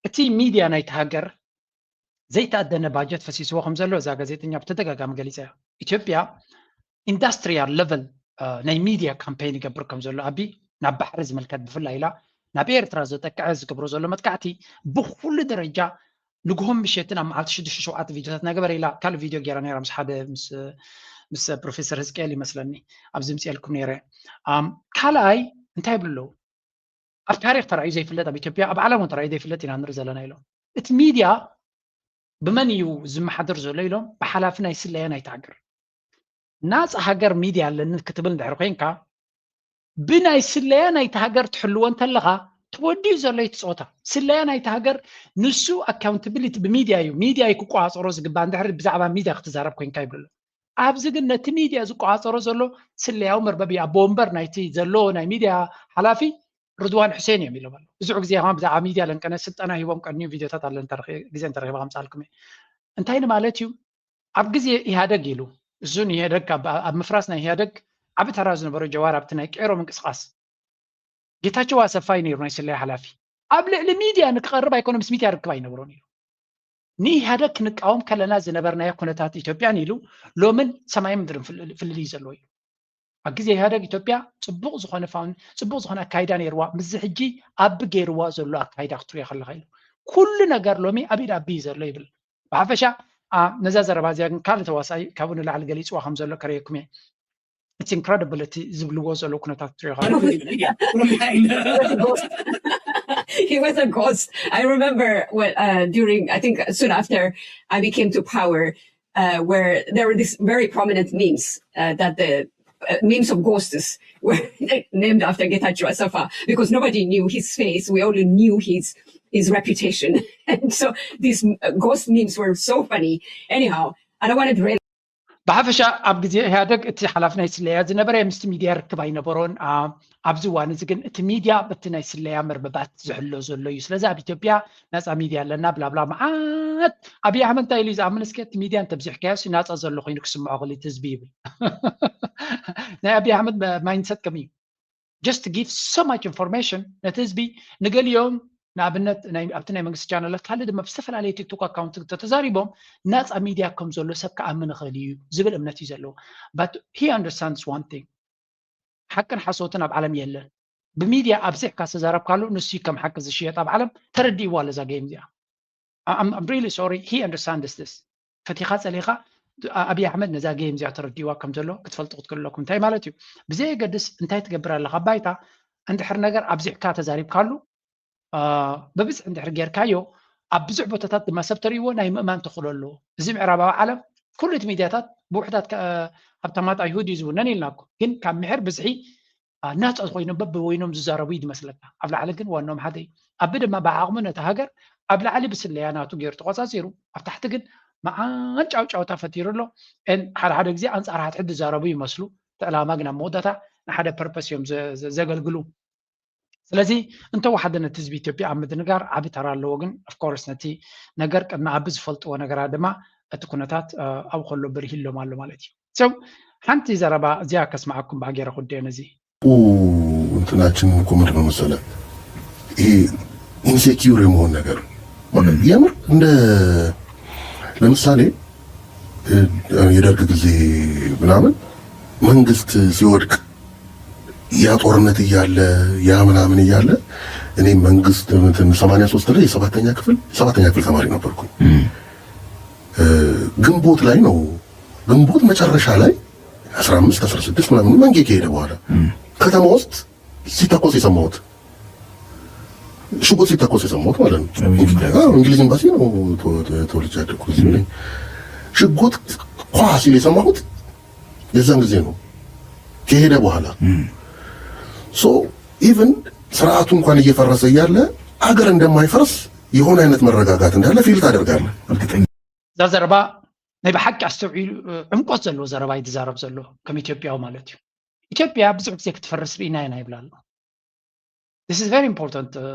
እቲ ሚድያ ናይቲ ሃገር ዘይተኣደነ ባጀት ፈሲስዎ ከም ዘሎ እዛ ጋዜጠኛ ብተደጋጋሚ ገሊፃ እያ። ኢትዮጵያ ኢንዳስትሪያል ለቨል ናይ ሚድያ ካምፔይን ይገብር ከም ዘሎ ኣቢ ናብ ባሕሪ ዝምልከት ብፍላይ ኢላ ናብ ኤርትራ ዘጠቅዐ ዝገብሮ ዘሎ መጥቃዕቲ ብኩሉ ደረጃ ንግሆን ምሸትን ኣብ መዓልቲ ሽዱሽተ ሸውዓተ ቪድዮታት እናገበረ ኢላ ካልእ ቪድዮ ገይራ ነይራ ምስ ሓደ ምስ ፕሮፌሰር ህዝቅኤል ይመስለኒ ኣብዚ ምፅኤልኩም ነይረ። ካልኣይ እንታይ ይብሉ ኣለዉ? ኣብ ታሪክ ተራእዩ ዘይፍለጥ ኣብ ኢትዮጵያ ኣብ ዓለም እውን ተራእዩ ዘይፍለጥ ኢና ንርኢ ዘለና ኢሎም። እቲ ሚድያ ብመን እዩ ዝመሓደር ዘሎ ኢሎም ብሓላፊ ናይ ስለያ ናይቲ ሃገር። ናፃ ሃገር ሚድያ ኣለኒ ክትብል እንድሕር ኮይንካ ብናይ ስለያ ናይቲ ሃገር ትሕልዎ እንተለኻ ተወዲኡ ዘሎ እቲ ፀወታ። ስለያ ናይቲ ሃገር ንሱ ኣካውንታብሊቲ ብሚድያ እዩ። ሚድያ እዩ ክቆፃፀሮ ዝግባእ እንድሕር ብዛዕባ ሚድያ ክትዛረብ ኮይንካ ይብሉ ኣለዉ። ኣብዚ ግን ነቲ ሚድያ ዝቆፃፀሮ ዘሎ ስለያዊ መርበብ እዩ። ኣቦ ወንበር ናይቲ ዘሎ ናይ ሚድያ ሓላፊ ርድዋን ሑሴን እዮም ኢሎም ኣለዉ። ብዙሕ ግዜ ከማ ብዛዕባ ሚድያ ለንቀነ ስልጠና ሂቦም ቀንዩ ቪድዮታት ኣለ ግዜ እንተረኺበ ከምፅኣልኩም እየ። እንታይ ንማለት እዩ? ኣብ ግዜ ኢህኣደግ ኢሉ እዙ ንኢህኣደግ ኣብ ምፍራስ ናይ ኢህኣደግ ዓቢ ተራ ዝነበሮ ጀዋር ኣብቲ ናይ ቄሮ ምንቅስቃስ ጌታቸው ኣሰፋ እዩ ነይሩ ናይ ስለያ ሓላፊ። ኣብ ልዕሊ ሚድያ ንክቐርብ ኣይኮነ ምስ ሚድያ ርክብ ኣይነብሮን ኢሉ። ንኢህኣደግ ክንቃወም ከለና ዝነበርናዮ ኩነታት ኢትዮጵያን ኢሉ ሎምን ሰማይ ምድርን ፍልልይ ዘለዎ እዩ። ኣብ ግዜ ኢህኣደግ ኢትዮጵያ ፅቡቕ ዝኾነ ፋውን ፅቡቕ ዝኾነ ኣካይዳ ነይርዋ። ምስዚ ሕጂ ኣቢ ገይርዋ ዘሎ ኣካይዳ ክትሪኦ ከለኻ ኢሉ ኩሉ ነገር ሎሚ ኣብ ኢድ ኣቢ እዩ ዘሎ ይብል። ብሓፈሻ ነዛ ዘረባ እዚኣ ግን ካልእ ተዋሳኢ ካብኡ ንላዕሊ ገሊፅዋ ከም ዘሎ ከርእየኩም እየ። It's incredible እቲ ዝብልዎ ዘለዉ ኩነታት ትሪኦ He was a ghost. I remember when, uh, during, I think soon after Abiy came to power, uh, where there were these very prominent memes uh, that the uh, memes of ghosts were named after Getachew Asafa because nobody knew his face. We only knew his his reputation. And so these uh, ghost memes were so funny. Anyhow, I don't want to derail. ብሓፈሻ ኣብ ግዜ ኢህኣደግ እቲ ሓላፊ ናይ ስለያ ዝነበረ ምስቲ ሚድያ ርክብ ኣይነበሮን። ኣብዚ እዋን እዚ ግን እቲ ሚድያ በቲ ናይ ስለያ መርበባት ዝሕሎ ዘሎ እዩ። ስለዚ ኣብ ኢትዮጵያ ናፃ ሚድያ ኣለና ብላብላ መዓት። ኣብይ ኣሕመድ እንታይ ኢሉ እዩ ዝኣምን? እስከ እቲ ሚድያ እንተብዚሕካዮ ናፃ ዘሎ ኮይኑ ክስምዖ ክእል ህዝቢ ይብል። ናይ ኣብይ ኣሕመድ ማይንድሰት ከም እዩ just give so much information ነቲ ህዝቢ። ንገሊኦም ንኣብነት ኣብቲ ናይ መንግስቲ ቻነላት ካልእ ድማ ብዝተፈላለየ ቲክቶክ ኣካውንት ተተዛሪቦም ናፃ ሚድያ ከም ዘሎ ሰብ ክኣምን ይኽእል እዩ ዝብል እምነት እዩ ዘለዎ። But he understands one thing፣ ሓቅን ሓሶትን ኣብ ዓለም የለን። ብሚድያ ኣብዚሕካ ዝተዛረብካሉ ንሱ ከም ሓቂ ዝሽየጥ ኣብ ዓለም ተረዲእዋ ኣሎ እዛ ጌም እዚኣ። I'm really sorry, he understands this። ፈቲኻ ፀሊኻ ኣብይ ኣሕመድ ነዛ ጌም እዚኣ ተረዲእዋ ከም ዘሎ ክትፈልጡ ክትክእሉ ኣለኩም። እንታይ ማለት እዩ? ብዘየገድስ እንታይ ትገብር ኣለኻ ባይታ እንድሕር ነገር ኣብዚሕካ ተዛሪብካሉ ብብዝሒ እንድሕር ጌርካዮ ኣብ ብዙሕ ቦታታት ድማ ሰብ ተርእይዎ ናይ ምእማን ተኽእሎ ኣለዎ። እዚ ምዕራባዊ ዓለም ኩሉ እቲ ሚድያታት ብውሕዳት ከ-፣ ሃብታማት ኣይሁድ እዩ ዝውነን ኢልና እኮ። ግን ካብ ምሕር ብዝሒ፣ አ፣ ናጻ ኮይኖም በብወይኖም ዝዛረቡ እዩ ዝመስለካ። ኣብ ላዕሊ ግን ዋኖም ሓደ እዩ። ኣብ ድማ ብዓቕሙ ነታ ሃገር ኣብ ላዕሊ ብስለያ ናቱ ገይሩ ተቆጻጺሩ፣ ኣብ ታሕቲ ግን መዓን ጫውጫውታ ፈጢሩ ኣሎ። እን ሓደ ሓደ ግዜ ኣንጻር ሓድሕድ ዝዛረቡ ይመስሉ። እቲ ዕላማ ግን ኣብ መወዳእታ ንሓደ ፐርፐስ እዮም ዘ-፣ ዘ-፣ ዘገልግሉ። ስለዚ እንተወሓደ ነቲ ህዝቢ ኢትዮጵያ ኣብ ምድንጋር ዓቢ ተራ ኣለዎ። ግን ኦፍኮርስ ነቲ ነገር ቅድሚ ኣብ ዝፈልጥዎ ነገራት ድማ እቲ ኩነታት፣ አ፣ ኣብኡ ከሎ በሪህሎም ኣሎ ማለት እዩ። So ሓንቲ ዘረባ እዚኣ ከስምዓኩም ብሃገረ ኩደዮ ነዚ። ኡ፣ እንትናችን እኮ ምንድን ነው መሰለህ? ይሄ ኢንሴኪዩር የመሆን ነገር። የምር እንደ ለምሳሌ፣ እ፣ የደርግ ጊዜ ምናምን መንግስት ሲወድቅ ያ ጦርነት እያለ ያ ምናምን እያለ እኔ መንግስት እንትን ሰማንያ ሶስት ላይ የሰባተኛ ክፍል፣ ሰባተኛ ክፍል ተማሪ ነበርኩኝ። እ፣ ግንቦት ላይ ነው፣ ግንቦት መጨረሻ ላይ አስራ አምስት አስራ ስድስት ምናምን መንጌ ከሄደ በኋላ ከተማ ውስጥ ሲተኮስ የሰማሁት፣ ሽጉጥ ሲተኮስ የሰማሁት ማለት ነው። አዎ፣ እንግሊዝ ኤምባሲ ነው ተወ-፣ ተወልጄ ያደግኩት እዚህ ነኝ። ሽጉጥ ኳ ሲል የሰማሁት የዛን ጊዜ ነው፣ ከሄደ በኋላ። So even ስርዓቱ እንኳን እየፈረሰ እያለ አገር እንደማይፈርስ የሆነ አይነት መረጋጋት እንዳለ ፊል ታደርጋለህ። እዛ ዘረባ ናይ ብሓቂ ኣስተውዒሉ፣ እ፣ ዕምቆት ዘለዎ ዘረባ እዩ ዝዛረብ ዘሎ፣ ከም ኢትዮጵያዊ ማለት እዩ። ኢትዮጵያ ብዙሕ ግዜ ክትፈርስ ርኢና ኢና ይብል ኣሎ። This is very important፣ እ፣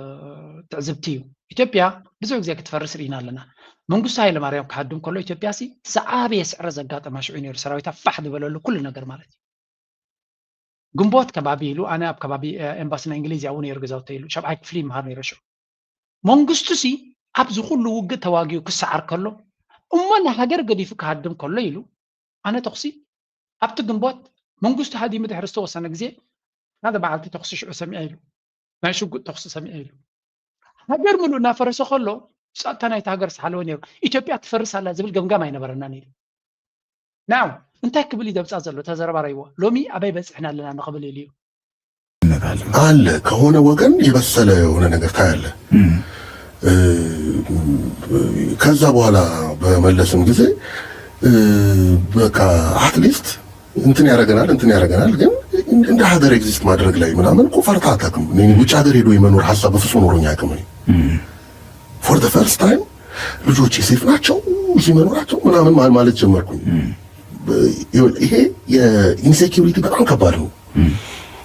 ትዕዝብቲ እዩ። ኢትዮጵያ ብዙሕ ግዜ ክትፈርስ ርኢና ኣለና። መንግስቱ ሃይለማርያም ክሃድም ከሎ ኢትዮጵያ ሲ ዝዓበየ ስዕረት ዘጋጠማ ሽዑ ነይሩ። ሰራዊታ ፋሕ ዝበለሉ ኩሉ ነገር ማለት እዩ። ግንቦት ከባቢ ኢሉ፣ ኣነ ኣብ ከባቢ፣ እ፣ ኤምባሲ ናይ እንግሊዝ ኣብኡ ነይሩ ገዛውተይ ኢሉ፣ ሻብዓይ ክፍሊ ይምሃር ነይረ ሽዑ። መንግስቱ ሲ ኣብዚ ኩሉ ውግእ ተዋጊኡ ክሰዓር ከሎ፣ እሞ ንሃገር ገዲፉ ክሃድም ከሎ ኢሉ፣ ኣነ ተኹሲ ኣብቲ ግንቦት መንግስቱ ሃዲሙ ድሕሪ ዝተወሰነ ግዜ ሓደ መዓልቲ ተኹሲ ሽዑ ሰሚዐ ኢሉ፣ ናይ ሽጉጥ ተኹሲ ሰሚዐ ኢሉ። ሃገር ምሉእ እናፈረሰ ከሎ ጸጥታ ናይቲ ሃገር ዝሓለወ ነይሩ። ኢትዮጵያ ትፈርስ ኣላ ዝብል ገምጋም ኣይነበረናን ኢሉ። ናው እንታይ ክብል እዩ ደብጻ ዘሎ? ተዘረባራይዎ። ሎሚ ኣበይ በጽሕና ኣለና ንኽብል ኢሉ እዩ። አለ። ከሆነ ወገን የበሰለ የሆነ ነገር ታያለ። እ፣ ከዛ በኋላ በመለስም ጊዜ፣ እ፣ በቃ አትሊስት እንትን ያረገናል፣ እንትን ያረገናል፣ ግን እንደ ሀገር ኤግዚስት ማድረግ ላይ ምናምን እኮ ፈርታ አታውቅም። እኔ ውጭ ሀገር ሄዶ የመኖር ሀሳብ በፍጹም ኖሮኝ አያውቅም። እኔ for the first time ልጆቼ ሴፍ ናቸው እዚህ መኖራቸው ምናምን ማ-፣ ማለት ጀመርኩኝ። ይኸውልህ፣ ይሄ የኢንሴኪሪቲ በጣም ከባድ ነው።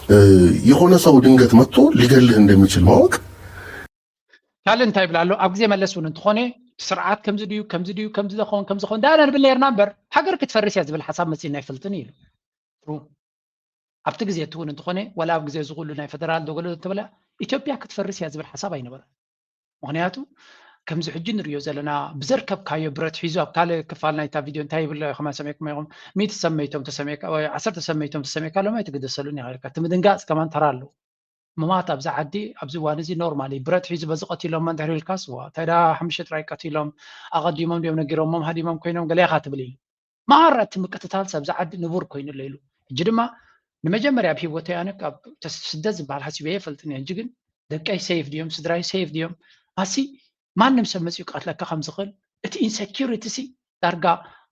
እ፣ የሆነ ሰው ድንገት መጥቶ ሊገልህ እንደሚችል ማወቅ። ካልእ እንታይ ይብል ኣሎ? ኣብ ግዜ መለስ እውን እንተኾነ ስርዓት ከምዚ ድዩ፣ ከምዚ ድዩ፣ ከምዚ ዝኾን፣ ከምዚ ኾን ዳና ንብል ነርና እምበር ሃገር ክትፈርስ እያ ዝብል ሓሳብ መጺእና ኣይፈልጥን እዩ ኢሉ። ትሩ። ኣብቲ ግዜ እቲ እውን እንተኾነ ዋላ ኣብ ግዜ እዚ ኩሉ ናይ ፈደራል ዶገሎ እንተበላ ኢትዮጵያ ክትፈርስ እያ ዝብል ሓሳብ ኣይነበረን። ምኽንያቱ ከምዚ ሕጂ ንሪኦ ዘለና ብዘርከብካዮ ብረት ሒዙ ኣብ ካልእ ክፋል ናይታ ቪድዮ እንታይ ይብል ከማን ሰሚዕኩም ኢኹም፣ ሚእቲ ሰብ መይቶም ተሰሚዕካ ወይ ዓሰርተ ሰብ መይቶም ተሰሚዕካ ሎም ኣይትግደሰሉን ኢኻ ኢልካ። እቲ ምድንጋጽ ከማን ተራ ኣለዎ። ምማት ኣብዛ ዓዲ ኣብዚ እዋን እዚ ኖርማል እዩ። ብረት ሒዙ በዚ ቀቲሎሞ እንድሕር ኢልካስ ዋ እንታይ ደኣ ሓሙሽተ ጥራይ ቀቲሎም ኣቐዲሞም ድዮም ነጊሮሞም ሃዲሞም ኮይኖም ገለ ኢኻ ትብል ኢሉ። ማራ እቲ ምቅትታል ኣብዚ ዓዲ ንቡር ኮይኑ ኣሎ ኢሉ። ሕጂ ድማ ንመጀመርያ ኣብ ሂወተይ ኣነ ካብ ተስ-፣ ስደት ዝበሃል ሓሲበ ኣይፈልጥን እየ። ሕጂ ግን ደቀይ ሴፍ ድዮም፣ ስድራይ ሴፍ ድዮም? ኣሲ ማንም ሰብ መጺኡ ክቐትለካ ከም ዝኽእል እቲ ኢንሰኪሪቲ ሲ ዳርጋ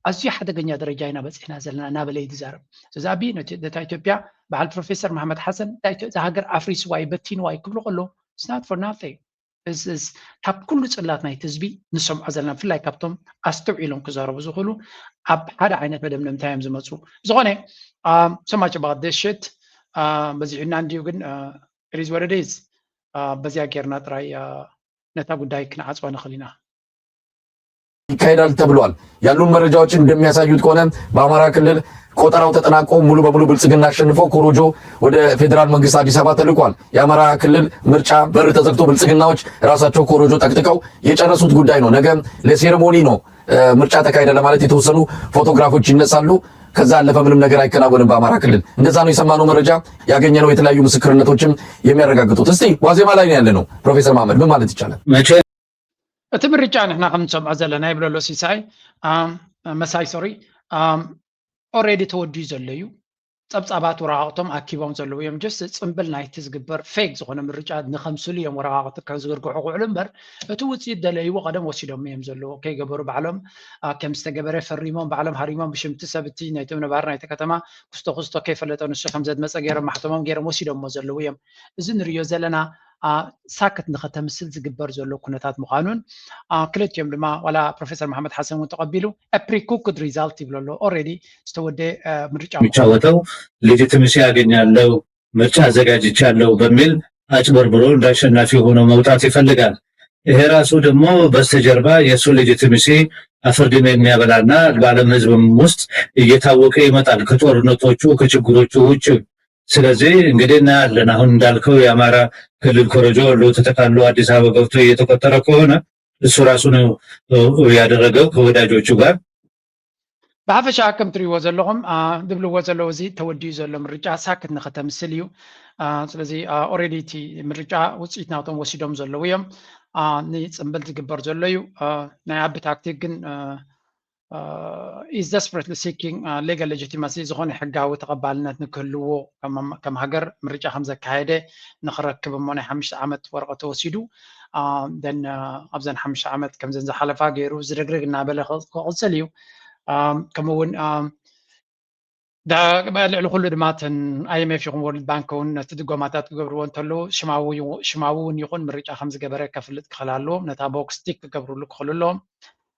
ኣዝዩ ሓደገኛ ደረጃ ኢና በጺሕና ዘለና እናበለ እዩ ዝዛረብ። ስለዚ ኣቢ ነቲ-፣ ነታ ኢትዮጵያ በዓል ፕሮፌሰር መሓመድ ሓሰን እታ ኢትዮ-፣ እዛ ሃገር ኣፍሪስዋ እዩ በቲንዋ እዩ ክብሉ ከሎ it's not for nothing። እዝ-፣ እዝ-፣ ካብ ኩሉ ጽላት ናይቲ ህዝቢ ንሰምዖ ዘለና ብፍላይ ካብቶም ኣስተውዒሎም ክዛረቡ ዝኽእሉ ኣብ ሓደ ዓይነት መደምደምታ እዮም ዝመፁ። ዝኾነ so much about this shit በዚሑና እንድዩ ግን it is what it is። በዚያ ጌርና ጥራይ ነታ ጉዳይ ክንዓፅዋ ንኽእል ኢና። ይካሄዳል ተብሏል። ያሉን መረጃዎች እንደሚያሳዩት ከሆነ በአማራ ክልል ቆጠራው ተጠናቆ ሙሉ በሙሉ ብልጽግና አሸንፎ ኮሮጆ ወደ ፌዴራል መንግስት አዲስ አበባ ተልኳል። የአማራ ክልል ምርጫ በር ተዘግቶ ብልጽግናዎች ራሳቸው ኮሮጆ ጠቅጥቀው የጨረሱት ጉዳይ ነው። ነገ ለሴሬሞኒ ነው ምርጫ ተካሄደ ለማለት የተወሰኑ ፎቶግራፎች ይነሳሉ። ከዛ ያለፈ ምንም ነገር አይከናወንም በአማራ ክልል። እንደዛ ነው የሰማነው መረጃ፣ ያገኘነው የተለያዩ ምስክርነቶችም የሚያረጋግጡት። እስቲ ዋዜማ ላይ ነው ያለነው። ፕሮፌሰር መሐመድ ምን ማለት ይቻላል? እቲ ምርጫ ንሕና ከም ንሰምዖ ዘለና ይብለሎ ሲሳይ፣ መሳይ ሶሪ፣ ኦሬዲ ተወዲኡ ዘሎ እዩ። ጸብጻባት ወረቓቕቶም ኣኪቦም ዘለዉ እዮም። ጀስት ጽምብል ናይቲ ዝግበር ፌክ ዝኾነ ምርጫ ንኸምስሉ እዮም ወረቓቕቲ ከዝርግሑ ክውዕሉ እምበር፣ እቲ ውጽኢት ደለይዎ ቀደም ወሲዶም እዮም ዘለዉ። ከይገበሩ ባዕሎም፣ አ፣ ከም ዝተገበረ ፈሪሞም፣ ባዕሎም ሃሪሞም፣ ብሽምቲ ሰብ እቲ ናይቶም ነባሪ ናይቲ ከተማ ክስቶ ክስቶ ከይፈለጠ ንሱ ከም ዘድመጸ ገይሮም ማሕተሞም ገይሮም ወሲዶምዎ ዘለዉ እዮም። እዚ ንርእዮ ዘለና፣ አ፣ ሳክት ንኸተምስል ዝግበር ዘሎ ኩነታት ምዃኑን፣ አ፣ ክልቲኦም ድማ ዋላ ፕሮፌሰር መሓመድ ሓሰን እውን ተቐቢሉ፣ አ፣ ፕሪኩክድ ሪዛልት ይብሎ ኣሎ። ኦልሬዲ ዝተወደ፣ አ፣ ምርጫ ምዃኑ። የሚጫወተው ሌጂቲመሲ ያገኛለው፣ ምርጫ አዘጋጅቻለሁ በሚል አጭበርብሮ እንደ አሸናፊ ሆኖ መውጣት ይፈልጋል። ይሄ ራሱ ደግሞ በስተጀርባ የእሱ ሌጂቲመሲ አፈርድሜ የሚያበላና በዓለም ህዝብም ውስጥ እየታወቀ ይመጣል ከጦርነቶቹ ከችግሮቹ ውጭ። ስለዚህ እንግዲህ እናያለን። አሁን እንዳልከው የአማራ ክልል ኮረጆ ወሎ ተጠቃሎ አዲስ አበባ ገብቶ እየተቆጠረ ከሆነ እሱ ራሱ ነው ያደረገው ከወዳጆቹ ጋር። ብሓፈሻ ከም ትርእይዎ ዘለኹም፣ አ፣ ዝብልዎ ዘለዉ እዚ ተወዲኡ ዘሎ ምርጫ ሳክት ንኸተምስል እዩ። አ፣ ስለዚ፣ አ፣ ኦልሬዲ እቲ ምርጫ ውጽኢት ናቶም ወሲዶም ዘለዉ እዮም። አ፣ ንጽምብል ዝግበር ዘሎ እዩ። አ፣ ናይ ኣቢ ታክቲክ ግን፣ አ፣ አ፣ is desperately seeking፣ አ፣ legal legitimacy፣ ዝኾነ ሕጋዊ ተቐባልነት ንክህልዎ ከም፣ ከም ሃገር ምርጫ ከም ዘካየደ ንኽረክብ እሞ ናይ ሓሙሽተ ዓመት ወረቐት ተወሲዱ፣ አ፣ then፣ አ፣ ኣብዘን ሓሙሽተ ዓመት ከምዘን ዝሓለፋ ገይሩ ዝርግርግ እናበለ ክ-፣ ክቕጽል እዩ። አ፣ ከምኡ እውን፣ አ፣ ዳ-፣ ልዕሊ ኩሉ ድማ እተን ኣይ ኤም ኤፍ ይኹን ወርልድ ባንክ እውን ነቲ ድጎማታት ክገብርዎ እንተለዉ ሽማዊ ይኹ-፣ ሽማዊ እውን ይኹን ምርጫ ከም ዝገበረ ከፍልጥ ክኽእል ኣለዎ። ነታ ቦክስ ቲክ ክገብርሉ ክኽእሉ ኣለዎም።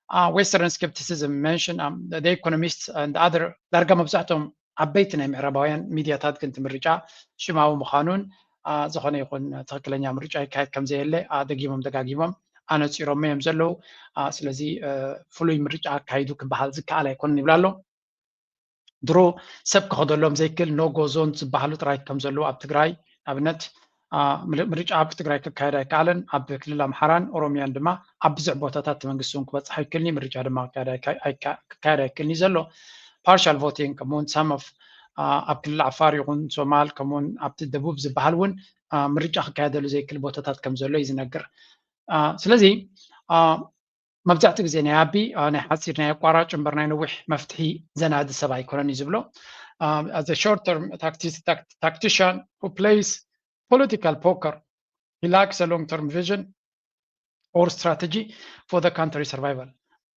አ፣ Western skepticism mention፣ አ፣ the Economist and other፣ ዳርጋ መብዛሕትኦም ዓበይቲ ናይ ምዕራባውያን ሚድያታት ግን እቲ ምርጫ ሽማዊ ምዃኑን፣ አ፣ ዝኾነ ይኹን ትኽክለኛ ምርጫ ይካየድ ከም ዘየለ፣ አ፣ ደጊሞም ደጋጊሞም ኣነጺሮሞ እዮም ዘለዉ። አ፣ ስለዚ፣ አ፣ ፍሉይ ምርጫ ኣካይዱ ክበሃል ዝከኣል ኣይኮነን ይብል ኣሎ። ድሮ ሰብ ክኸደሎም ዘይክእል ኖ ጎ ዞን ዝበሃሉ ጥራይ ከም ዘለዉ ኣብ ትግራይ ንኣብነት፣ አ፣ ምል-፣ ምርጫ ኣብ ትግራይ ክካየድ ኣይከኣለን። ኣብ ክልል ኣምሓራን ኦሮሚያን ድማ ኣብ ብዙሕ ቦታታት እቲ መንግስቲ እውን ክበጽሕ ኣይክእልን እዩ። ምርጫ ድማ ክካየድ ኣይካ-፣ ኣይካ-፣ ክካየድ ኣይክእልን እዩ ዘሎ። ፓርሻል ቮቲንግ ከምኡውን ሳም ኦፍ፣ አ፣ ኣብ ክልል ዓፋር ይኹን ሶማል ከምኡውን ኣብቲ ደቡብ ዝበሃል እውን፣ አ፣ ምርጫ ክካየደሉ ዘይክእል ቦታታት ከም ዘሎ እዩ ዝነግር። አ፣ ስለዚ፣ አ፣ መብዛሕትኡ ግዜ ናይ ኣቢ፣ አ፣ ናይ ሓፂር ናይ ኣቋራጭ እምበር ናይ ነዊሕ መፍትሒ ዘናዲ ሰብ ኣይኮነን እዩ ዝብሎ። አ፣ as a short term tacti-, tact-, tactician who plays political poker, he lacks a long term vision or strategy for the country survival.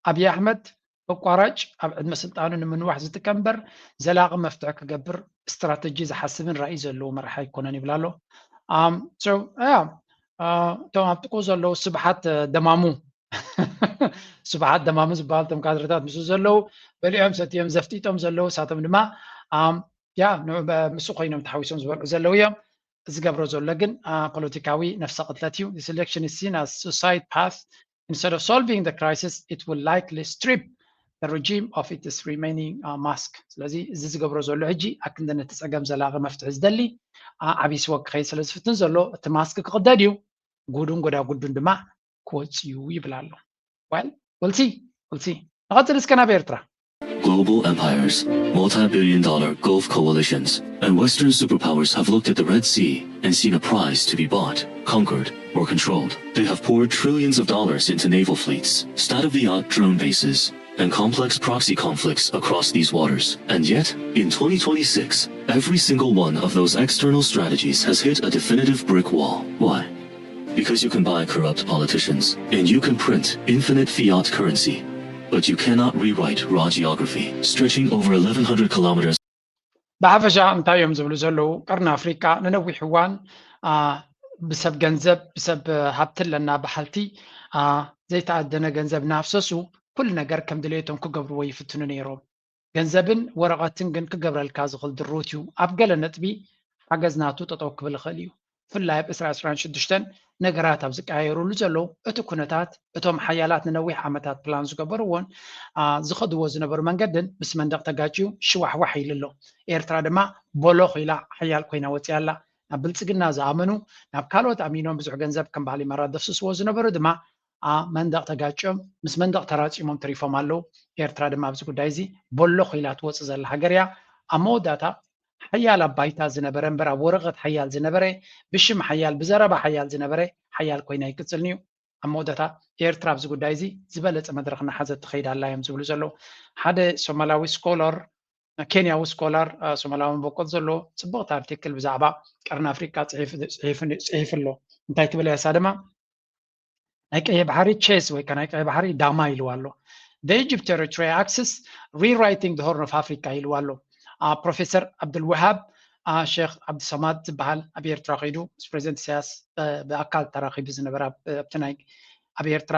ኣብይ ኣሕመድ በቋራጭ ኣብ ዕድመ ስልጣኑ ንምንዋሕ ዝጥቀም እምበር ዘላቒ መፍትሒ ክገብር ስትራተጂ ዝሓስብን ራእይ ዘለዎ መራሒ ኣይኮነን ይብል ኣሎ። ኣም፣ so፣ ያ፣ አ፣ እቶም ኣብ ጥቁ ዘለዉ ስብሓት፣ አ፣ ደማሙ፣ ስብሓት ደማሙ ዝበሃል እቶም ካድረታት ምስኡ ዘለዉ በሊዖም ሰትዮም ዘፍጢጦም ዘለዉ እሳቶም ድማ፣ ኣም፣ ያ፣ ንዑ በ-፣ ምስኡ ኮይኖም ተሓዊሶም ዝበልዑ ዘለዉ እዮም። ዝገብሮ ዘሎ ግን፣ አ፣ ፖለቲካዊ ነፍሰ ቅትለት እዩ። This election is seen as suicide path. Instead of solving the crisis, it will likely strip the regime of its remaining, አ፣ mask። ስለዚ እዚ ዝገብሮ ዘሎ ሕጂ ኣክንዲ ነቲ ጸገም ዘላቒ መፍትሒ ዝደሊ፣ አ፣ ዓብዪ ስወ ክኸይድ ስለ ዝፍትን ዘሎ እቲ ማስክ ክቕደድ እዩ፣ ጉዱን ጎዳጉዱን ድማ ክወጽእ እዩ ይብል ኣሎ። Well, we'll see, we'll see። ንቐጽል እስከ ናብ ኤርትራ። Global empires, multi-billion dollar Gulf coalitions, and Western superpowers have looked at the Red Sea and seen a prize to be bought, conquered, or controlled. They have poured trillions of dollars into naval fleets, state-of-the-art drone bases, and complex proxy conflicts across these waters. And yet, in twenty twenty-six, every single one of those external strategies has hit a definitive brick wall. Why? Because you can buy corrupt politicians, and you can print infinite fiat currency, but you cannot rewrite raw geography stretching over eleven hundred kilometers. ብሓፈሻ እንታይ እዮም ዝብሉ ዘለዉ? ቀርኒ ኣፍሪቃ ንነዊሕ እዋን፣ አ፣ ብሰብ ገንዘብ፣ ብሰብ ሃብቲ ኣለና በሃልቲ፣ አ፣ ዘይተኣደነ ገንዘብ እናፍሰሱ ኩሉ ነገር ከም ድሌቶም ክገብርዎ ይፍትኑ ነይሮም። ገንዘብን ወረቐትን ግን ክገብረልካ ዝኽእል ድሩት እዩ። ኣብ ገለ ነጥቢ ሓገዝ ናቱ ጠጠው ክብል ይኽእል እዩ። ብፍላይ ኣብ ዕስራ ዕስራን ሽዱሽተን ነገራት ኣብ ዝቀያየሩሉ ዘለዉ እቲ ኩነታት፣ እቶም ሓያላት ንነዊሕ ዓመታት ፕላን ዝገበርዎን፣ አ፣ ዝኸድዎ ዝነበሩ መንገድን ምስ መንደቕ ተጋጭዩ ሽዋሕዋሕ ኢሉ ኣሎ። ኤርትራ ድማ ቦሎኽ ኢላ ሓያል ኮይና ወፂኣ ኣላ። ናብ ብልጽግና ዝኣመኑ፣ ናብ ካልኦት ኣሚኖም ብዙሕ ገንዘብ ከም በዓል ኢማራት ደፍስስዎ ዝነበሩ ድማ፣ አ፣ መንደቕ ተጋጭዮም፣ ምስ መንደቕ ተራጺሞም ተሪፎም ኣለዉ። ኤርትራ ድማ ኣብዚ ጉዳይ እዚ ቦሎኽ ኢላ ትወጽእ ዘላ ሃገር እያ። ኣብ መወዳእታ ሓያል ኣብ ባይታ ዝነበረ እምበር ኣብ ወረቐት ሓያል ዝነበረ፣ ብሽም ሓያል፣ ብዘረባ ሓያል ዝነበረ ሓያል ኮይና ኣይቅጽልን እዩ። ኣብ መወዳእታ ኤርትራ ኣብዚ ጉዳይ እዚ ዝበለጸ መድረኽ እናሓዘት ትኸይድ ኣላ እዮም ዝብሉ ዘለዉ። ሓደ ሶማላዊ ስኮለር ኬንያዊ ስኮላር ሶማላዊ መበቆል ዘለዎ ጽብቕቲ ኣርቲክል ብዛዕባ ቀርኒ ኣፍሪቃ ጽሒፉ ኣሎ። እንታይ ትብል እያ እሳ ድማ? ናይ ቀይሕ ባሕሪ ቼስ ወይ ከዓ ናይ ቀይሕ ባሕሪ ዳማ ኢልዋ ኣሎ። The Egypt Eritrea Axis Rewriting the Horn of Africa ኢልዋ ኣሎ። ፕሮፌሰር ዓብዱልወሃብ ሼክ ዓብዱሰማድ ዝበሃል ኣብ ኤርትራ ከይዱ ምስ ፕሬዚደንት ኢሳያስ ብኣካል ተራኺቡ ዝነበረ ኣብቲ ናይ ኣብ ኤርትራ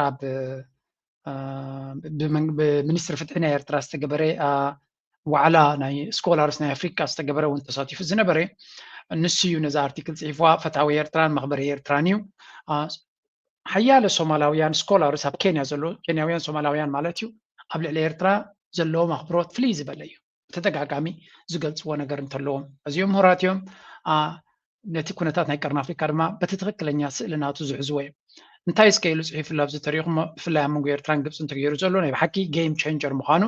ብሚኒስትሪ ፍትሒ ናይ ኤርትራ ዝተገበረ ዋዕላ ናይ ስኮላርስ ናይ ኣፍሪካ ዝተገበረ እውን ተሳቲፉ ዝነበረ ንሱ እዩ። ነዚ ኣርቲክል ፅሒፍዋ ፈታዊ ኤርትራን መኽበሪ ኤርትራን እዩ። ሓያለ ሶማላውያን ስኮላርስ ኣብ ኬንያ ዘሎ ኬንያውያን ሶማላውያን ማለት እዩ ኣብ ልዕሊ ኤርትራ ዘለዎም ኣኽብሮት ፍልይ ዝበለ እዩ። ብተደጋጋሚ ዝገልፅዎ ነገር እንተለዎም እዚኦም ምሁራት እዮም። ነቲ ኩነታት ናይ ቀርኒ ኣፍሪካ ድማ በቲ ትኽክለኛ ስእሊ ናቱ ዝሕዝዎ እዮም። እንታይ እስከ ኢሉ ፅሒፉሉ ኣብዚ ተሪኹሞ ብፍላይ ኣብ መንጎ ኤርትራን ግብፅን ተገይሩ ዘሎ ናይ ብሓቂ ጌም ቸንጀር ምዃኑ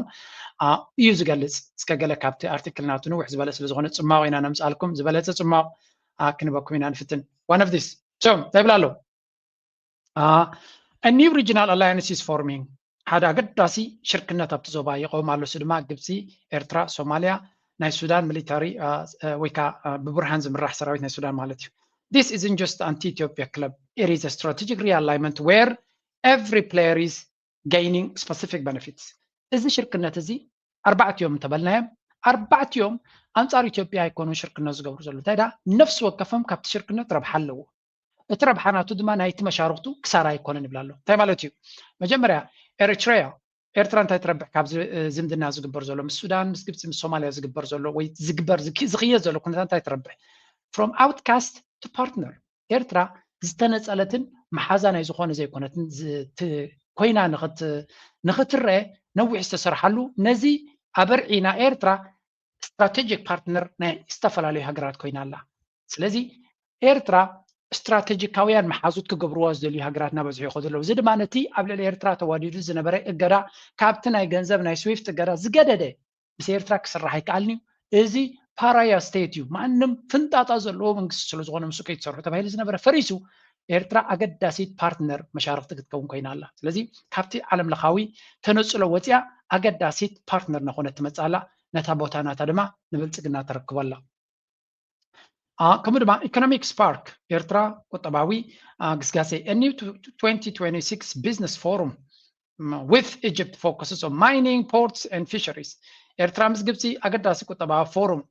እዩ ዝገልፅ። እስከ ገለ ካብቲ ኣርቲክል ናቱ ንውሕ ዝበለ ስለዝኾነ ፅማቕ ኢና ነምፃልኩም ዝበለፀ ፅማቕ ክንበኩም ኢና ንፍትን። One of this so እንታይ ይብል ኣሎ? A new regional alliance is forming ሓደ ኣገዳሲ ሽርክነት ኣብቲ ዞባ ይቐውም ኣሎ። እሱ ድማ ግብፂ፣ ኤርትራ፣ ሶማልያ፣ ናይ ሱዳን ሚሊታሪ ወይ ከዓ ብቡርሃን ዝምራሕ ሰራዊት ናይ ሱዳን ማለት እዩ። This isn't just anti-Ethiopia club, it is a strategic realignment where every player is gaining specific benefits. እዚ ሽርክነት እዚ ኣርባዕቲኦም እንተበልናዮም ኣርባዕቲኦም ኣንፃር ኢትዮጵያ ኣይኮኑን ሽርክነት ዝገብሩ ዘለዉ። እንታይ ደኣ ነፍሲ ወከፎም ካብቲ ሽርክነት ረብሓ ኣለዎ። እቲ ረብሓ ናቱ ድማ ናይቲ መሻርኽቱ ክሳራ ኣይኮነን ይብል ኣሎ። እንታይ ማለት እዩ? መጀመርያ ኤሪትሪያ ኤርትራ እንታይ ትረብሕ ካብዚ ዝምድና ዝግበር ዘሎ ምስ ሱዳን ምስ ግብፂ ምስ ሶማልያ ዝግበር ዘሎ ወይ ዝግበር ዝኽየድ ዘሎ ኩነታት እንታይ ትረብሕ? From outcast to partner ኤርትራ ዝተነፀለትን መሓዛ ናይ ዝኾነ ዘይኮነትን ኮይና ንኽትረአ ነዊሕ ዝተሰርሓሉ ነዚ ኣበርዒና ኤርትራ ስትራቴጂክ ፓርትነር ናይ ዝተፈላለዩ ሃገራት ኮይና ኣላ። ስለዚ ኤርትራ ስትራቴጂካውያን መሓዙት ክገብርዋ ዝደልዩ ሃገራት እናበዝሑ ይኸዱ ኣለዉ። እዚ ድማ ነቲ ኣብ ልዕሊ ኤርትራ ተዋዲዱ ዝነበረ እገዳ ካብቲ ናይ ገንዘብ ናይ ስዊፍት እገዳ ዝገደደ ምስ ኤርትራ ክስራሕ ኣይከኣልን እዩ። እዚ ፓራያ ስቴት እዩ። ማንም ፍንጣጣ ዘለዎ መንግስቲ ስለዝኾነ ምስ ከይትሰርሑ ተባሂሉ ዝነበረ ፈሪሱ ኤርትራ ኣገዳሲት ፓርትነር መሻርክቲ ክትከውን ኮይና ኣላ። ስለዚ ካብቲ ዓለም ለኻዊ ተነፅሎ ወፂኣ ኣገዳሲት ፓርትነር እናኾነት ትመፅእ ኣላ። ነታ ቦታ ናታ ድማ ንብልፅግና ተረክቦ ኣላ። ከምኡ ድማ ኢኮኖሚክ ስፓርክ ኤርትራ ቁጠባዊ ግስጋሴ A new twenty twenty-six business forum with Egypt focuses on mining, ports and fisheries ኤርትራ ምስ ግብፂ ኣገዳሲ ቁጠባዊ ፎሩም